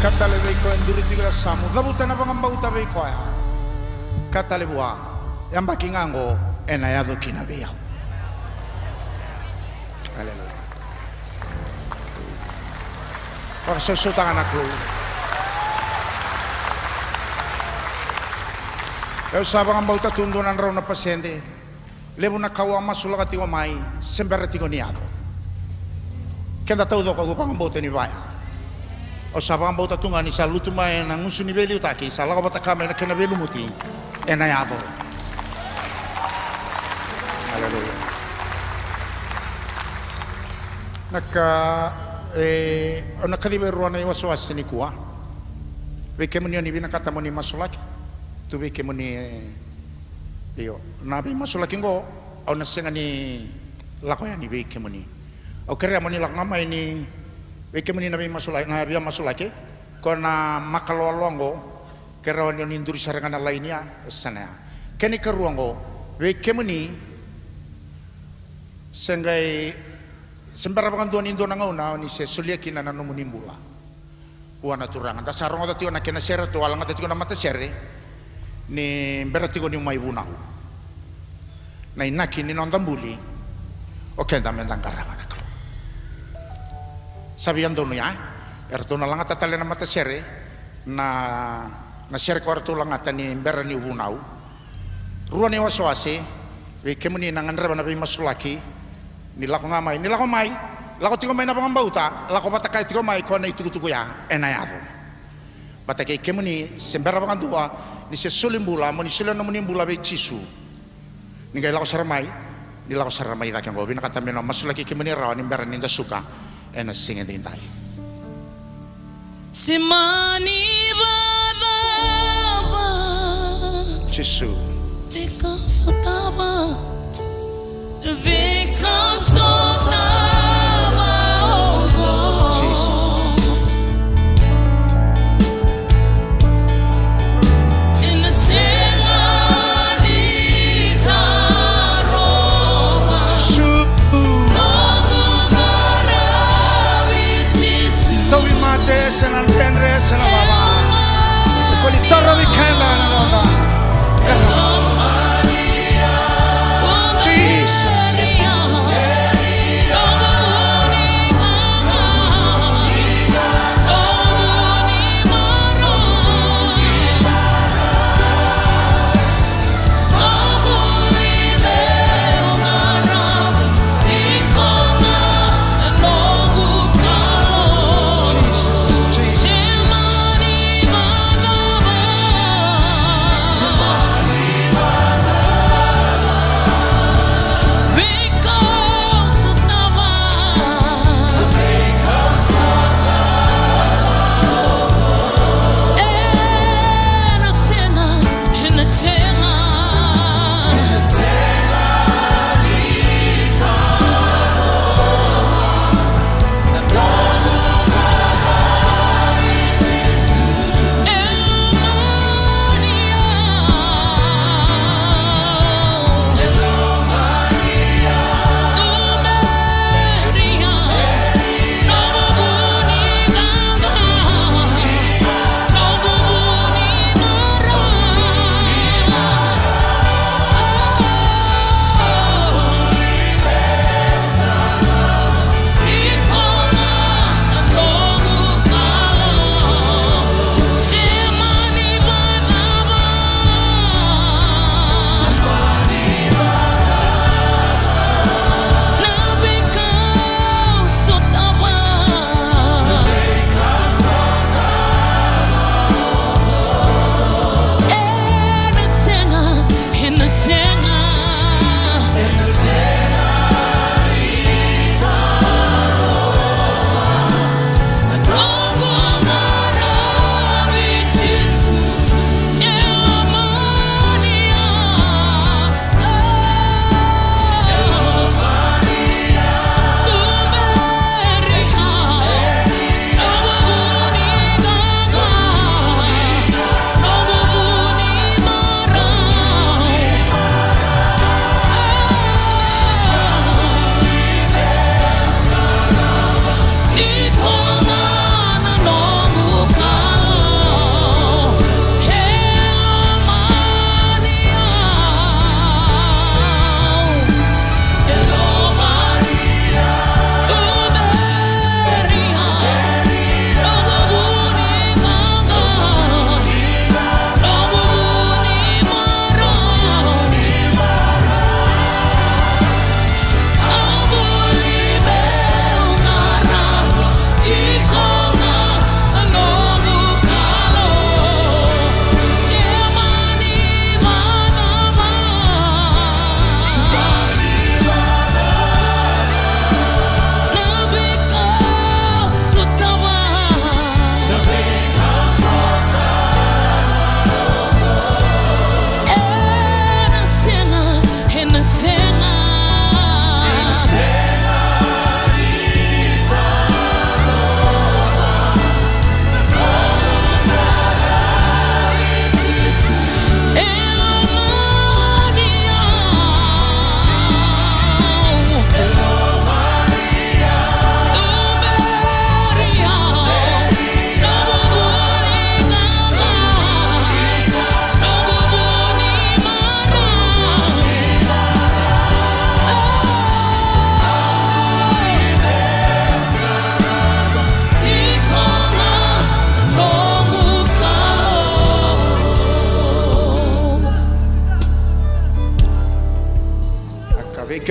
Ka tale vei koya e duri tiko e yasamu, cavuta na vakabauta vei koya. Ka tale vua, yabaki ga oqo ena yaco kina vei au. Aleluya. Vakasausautaka na Kalou. Au sa vakabauta tu dua na drau na pasede. Levu na ka au a masulaka tiko mai, se bera tiko ni yaco. Keda taucoko au vakabauta ni vaya. Au sa vakabauta tu ga ni sa lutu mai ena gusu ni veiliutaki, sa lako vata ka mai na kena veilumuti, ena yaco. Aleluya. Na ka, e, au na kaciva e rua na iwasewase nikua. Vei kemuni o ni vinakata mo ni masulaki, tu vei kemuni, e, io, na veimasulaki oqo, au na sega ni lako yani vei kemuni. Au kerea mo ni lako ga mai ni vei kemuni na veimasulaki, na via masulaki, ko na maka loaloa oqo, kerea ni o ni duri sara ga na laini ya, e sega ya. Kena ikarua oqo, vei kemuni se qai, se bera vakadua ni dua na gauna o ni se solia kina na nomuni bula vua na Turaga. Da sa rogoca tiko na kena sere, tou a lagata tiko na matasere ni bera tiko niu mai vunau. Na inaki ni noda buli o keda meda qarava na Kalou. Sa via donu ya, eratou na lagata tale na matasere, na, na sere ko eratou lagata ni bera niu vunau. Rua na iwasewase, vei kemuni na gadreva na veimasulaki, ni lako ga mai, ni lako mai, lako tiko mai na vakabauta, lako vata kaya tiko mai ko na itukutuku ya, ena yaco. Vata kei kemuni se bera vakadua ni se soli bula, mo ni solia nomuni bula vei Jisu. Ni qai lako sara mai, ni lako sara mai cake oqo, vinakata me na masulaki kemuni rawa ni bera ni da suka ena siga edaidai. Se mani vacava. Jisu. Veika sotava. Veika sotava oqo. Jisu. Ena sega ni karova. Jisu. Noqu qaravi Jisu. Tauvimate se na dredre se na wawa. Ko ni torovi keda na noda. Jesus.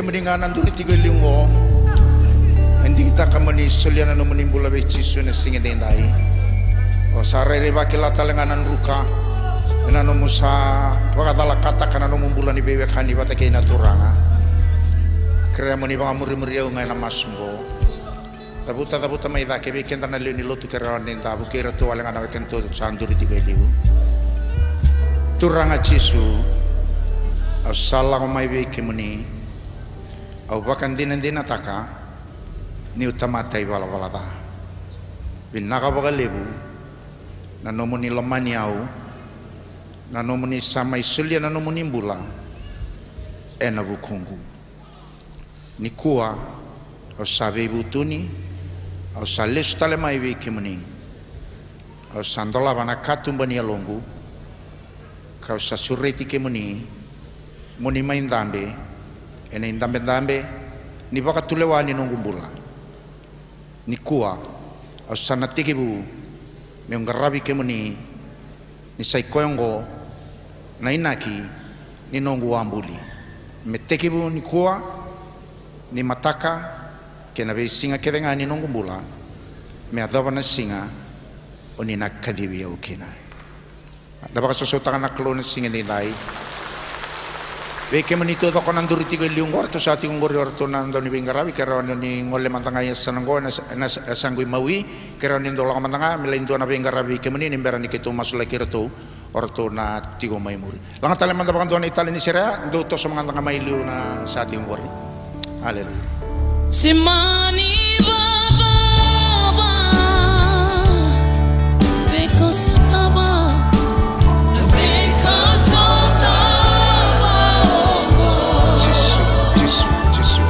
Moni ga na duri tiko e liu oqo, e digitaka moni solia na nomuni bula vei Jisu ena siga edaidai. O sa rairai vakila tale ga na druka ena nomu sa vakacalakataka na nomu bula ni veiwekani vata kei na Turaga. Kerea moni vakamurimuri au ga ena masu oqo. Cavuta, cavuta mai cake vei keda na lewe ni lotu, kerea ni da vukei iratou wale ga na wekadatou sa duri tiko e liu. Turaga Jisu, au sa lako mai vei kemuni. Au vakadinadinataka niu tamata ivalavala ca. Vinaka vakalevu na nomuni lomani au, na nomuni sa mai solia na nomuni bula ena vukuqu. Nikua au sa veivutuni, au sa lesu tale mai vei kemuni. Au sa dolava na katuba ni yaloqu, kau sa sureti kemuni moni mai dabe ena idabedabe ni vakatulewa ni noqu bula. Nikua au sa na tekivu meu qaravi kemuni, ni sa i koya oqo na inaki ni noqu a buli. Me tekivu nikua, ni mataka kei na veisiga kece ga ni noqu bula, me yacova na siga o ni na kacivi au kina. Da vakasosomitaka na Kalou na siga edaidai. Vei kemuni taucoko na duri tiko e liu oqo, ratou sa tiko oqori o ratou na dau ni veiqaravi, kerea ni gole mada ga i yasana oqo ena, ena, ena yasaqu i Maui, kerea ni dau lako mada ga me lai dua na veiqaravi vei kemuni ni bera ni keitou masulaki iratou, o ratou na tiko mai muri. Laga tale mada vakadua na itali ni sere ya, dou toso mada ga mai liu na sa tiko oqori. Aleluya. Simani vavava, vekosotava, vekosotava oqo. Jisu, Jisu, Jisu.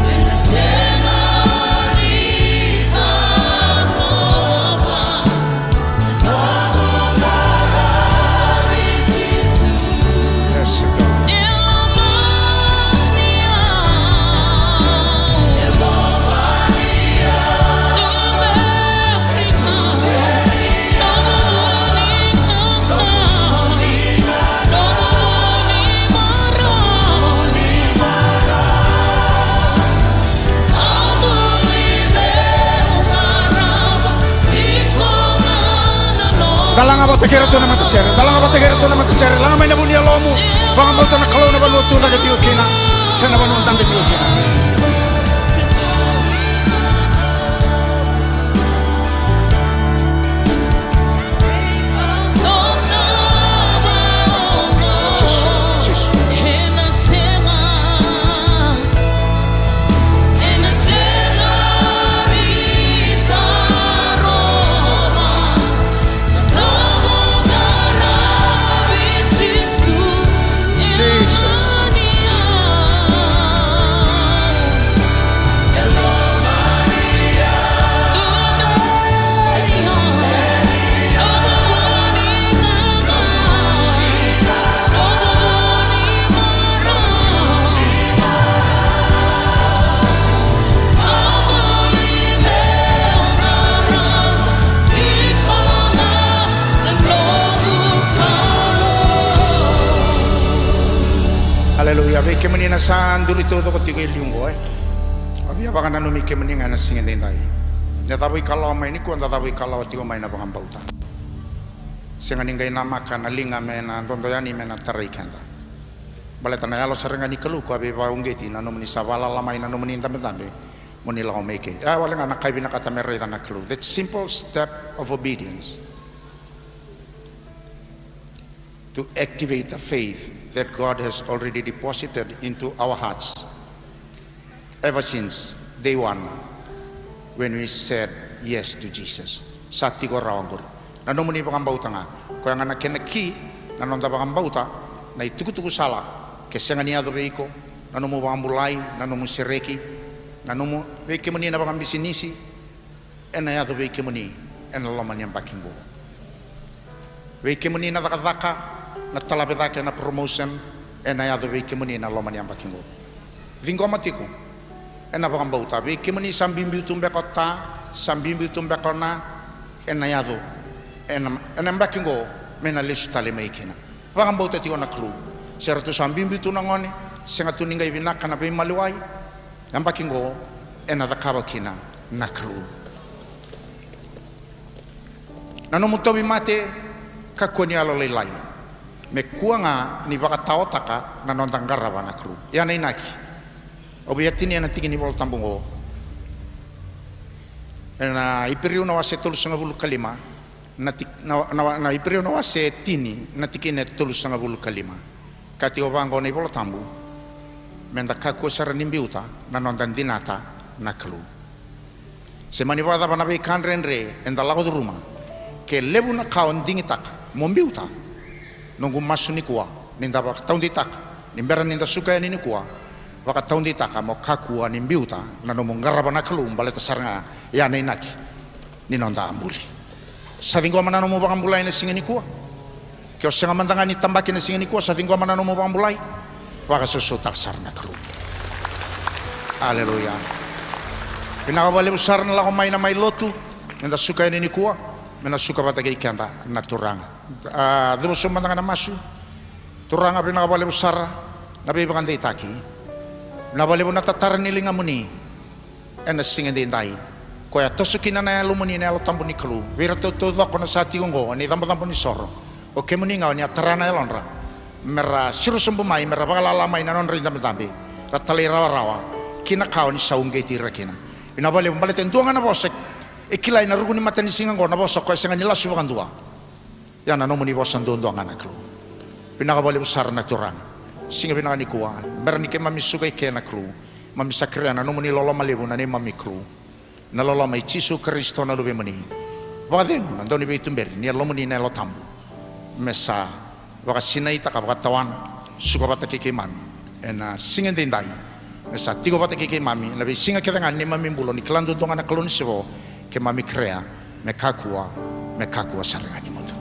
Ena sega ni tarova. Da laga vata kei iratou na matasere, da laga vata kei iratou na matasere, laga mai na vu ni yalomu. Vakabauta na Kalou na vanua tu cake tiko kina, se na vanua dabe tiko kina. Aleluya. Vei kemuni na sa duri taucoko tiko e liu oqo, e, au via vakananumi kemuni ga ena siga edaidai. Da cavuikalawa mai nikua, da cavuikalawa tiko mai na vakabauta. Sega ni qai namaka na liga me na dodo yani me na tarai keda. Baleta na Yalo sara ga ni Kalou ko a veivakauqeti na nomuni sa vakalala mai na nomuni dabedabe, mo ni lako mai ke. E wale ga na ka e vinakata me raica na Kalou. That simple step of obedience to activate the faith that God has already deposited into our hearts ever since day one when we said yes to Jesus. Sa tiko rawa oqori. Na nomuni vakabauta ga. Koya ga na kena ki, na noda vakabauta, na itukutuku sala, ke sega ni yaco vei iko, na nomu vakabulai, na nomu sereki, na nomu, vei kemuni na vakabisinisi, ena yaco vei kemuni ena loma ni yabaki oqo. Vei kemuni na cakacaka, na talave cake, na promotion, ena yaco vei kemuni ena loma ni yabaki oqo. Ciqoma tiko ena vakabauta. Vei kemuni sa biubiu tu beka o ta, sa biubiu tu beka o na, ena yaco ena, ena yabaki oqo me na lesu tale mai kina. Vakabauta tiko na Kalou. Se ratou sa biubiu tu na gone, sega tu ni qai vinaka na veimaliwai. Yabaki qo ena cakava kina na Kalou. Na nomu tauvimate, kakua ni yalolailai. Me kua ga ni vakataotaka na noda qarava na Kalou. Ia na inaki, au via tinia na tiki ni Vola Tabu qo. Ena Iperiu na wase tolusagavulu ka lima, na tik-, na, na, na Iperiu na wase tini, na tikina e tolusagavulu ka lima. Ka tiko vaqo na iVola Tabu, meda kakua sara ni biuta na noda dinata na Kalou. Se mani vakacava na veika dredre eda lako curuma, ke levu na ka o digitaka mo biuta, noqu masu nikua, ni da vakataudeitaka, ni bera ni da suka yani nikua, vakataudeitaka mo kakua ni biuta na nomu qarava na Kalou, baleta sara ga ya na inaki ni noda buli. Sa ciqoma na nomu vakabulai na siga nikua. Ke o sega mada ga ni tabaki na siga nikua, sa ciqoma na nomu vakabulai. Vakasausautaka sara na Kalou. Aleluya. Vinaka vakalevu sara na lako mai na mai lotu. Meda suka yani nikua, me na suka vata kei keda na Turaga. A, cuva sobu mada ga na masu. Turaga, vinaka vakalevu sara na veivakadeitaki. Vinaka vakalevu na tatara ni ligamuni ena siga edaidai. Koya toso kina na Yalomuni, na Yalo Tabu ni Kalou vei iratou taucoko na sa tiko oqo ena icabocabo ni soro. O kemuni ga oni a tara na yalodra me ra siro sobu mai, me ra vakalala mai na nodra idabedabe, ra talairawarawa ki na ka oni sa uqeti ira kina. Vinaka vakalevu baleta e dua ga na vosa e kilai na ruku ni matanisiga oqo, na vosa koya sega ni lasu vakadua. Ia na nomuni vosa duadua ga na Kalou. Vinaka vakalevu sara na Turaga. Siga vinaka nikua, bera ni keimami suka i ke na Kalou, mami sa kerea na nomuni loloma levu na neimami Kalou, na loloma i Jisu Karisito na Luvemuni. Vakacegu na dauniveituberi ni Yalomuni na Yalo Tabu, me sa vakasinaitaka, vakatawana, suka vata kei keimami ena siga edaidai, me sa tiko vata kei keimami ena veisiga kece ga ni neimami bula, ni kila duadua ga na Kalou ni se vo. Keimami kerea me kakua, me kakua sara ga ni mudu.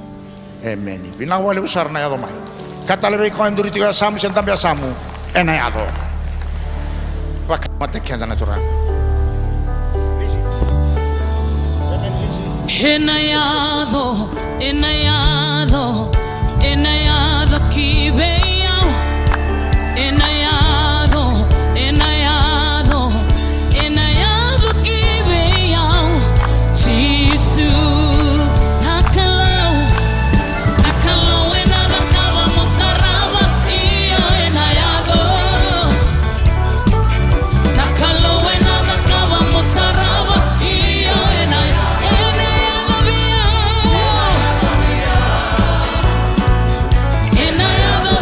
Emeni. Vinaka vakalevu sara na yaco mai. Ka tale vei koya e duri tiko e yasamu se dabe yasamu, ena yaco. Vakamata keda na Turaga. Ena yaco, ena yaco, ena yaco ki vei au. Ena yaco, ena yaco, ena yaco ki vei au. Jisu na Kalou, na Kalou ena cakava mo sarava. Io, ena yaco. Na Kalou ena cakava mo sarava. Io, ena, ena yaco vei au. Ena yaco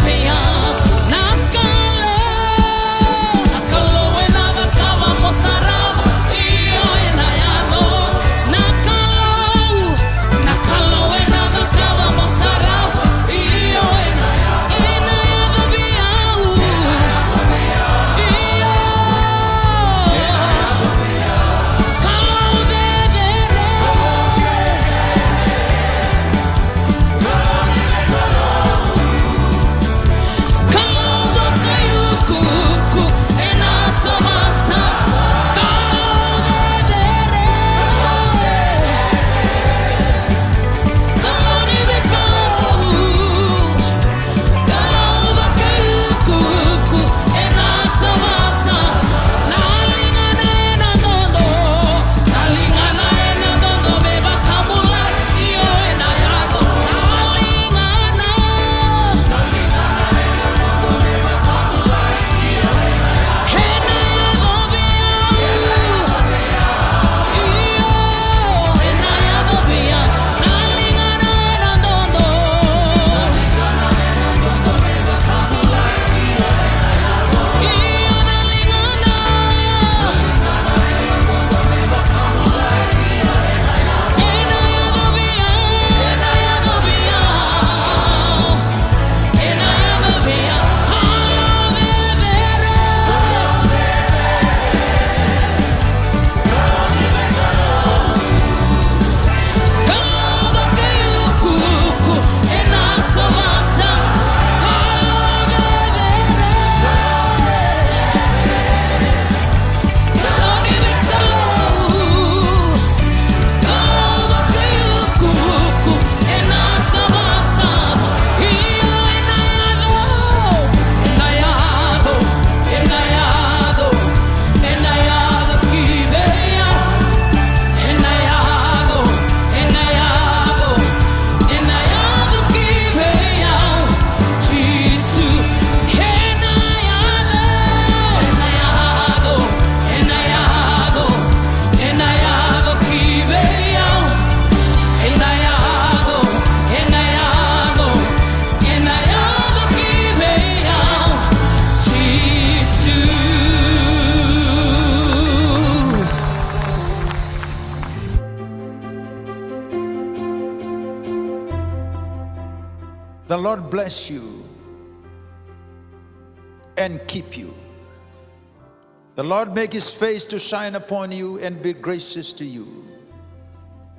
Lord bless you and keep you. The Lord make his face to shine upon you and be gracious to you.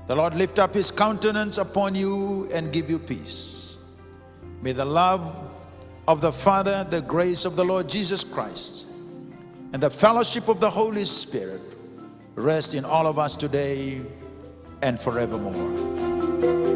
The Lord lift up his countenance upon you and give you peace. May the love of the Father, the grace of the Lord Jesus Christ, and the fellowship of the Holy Spirit rest in all of us today and forevermore.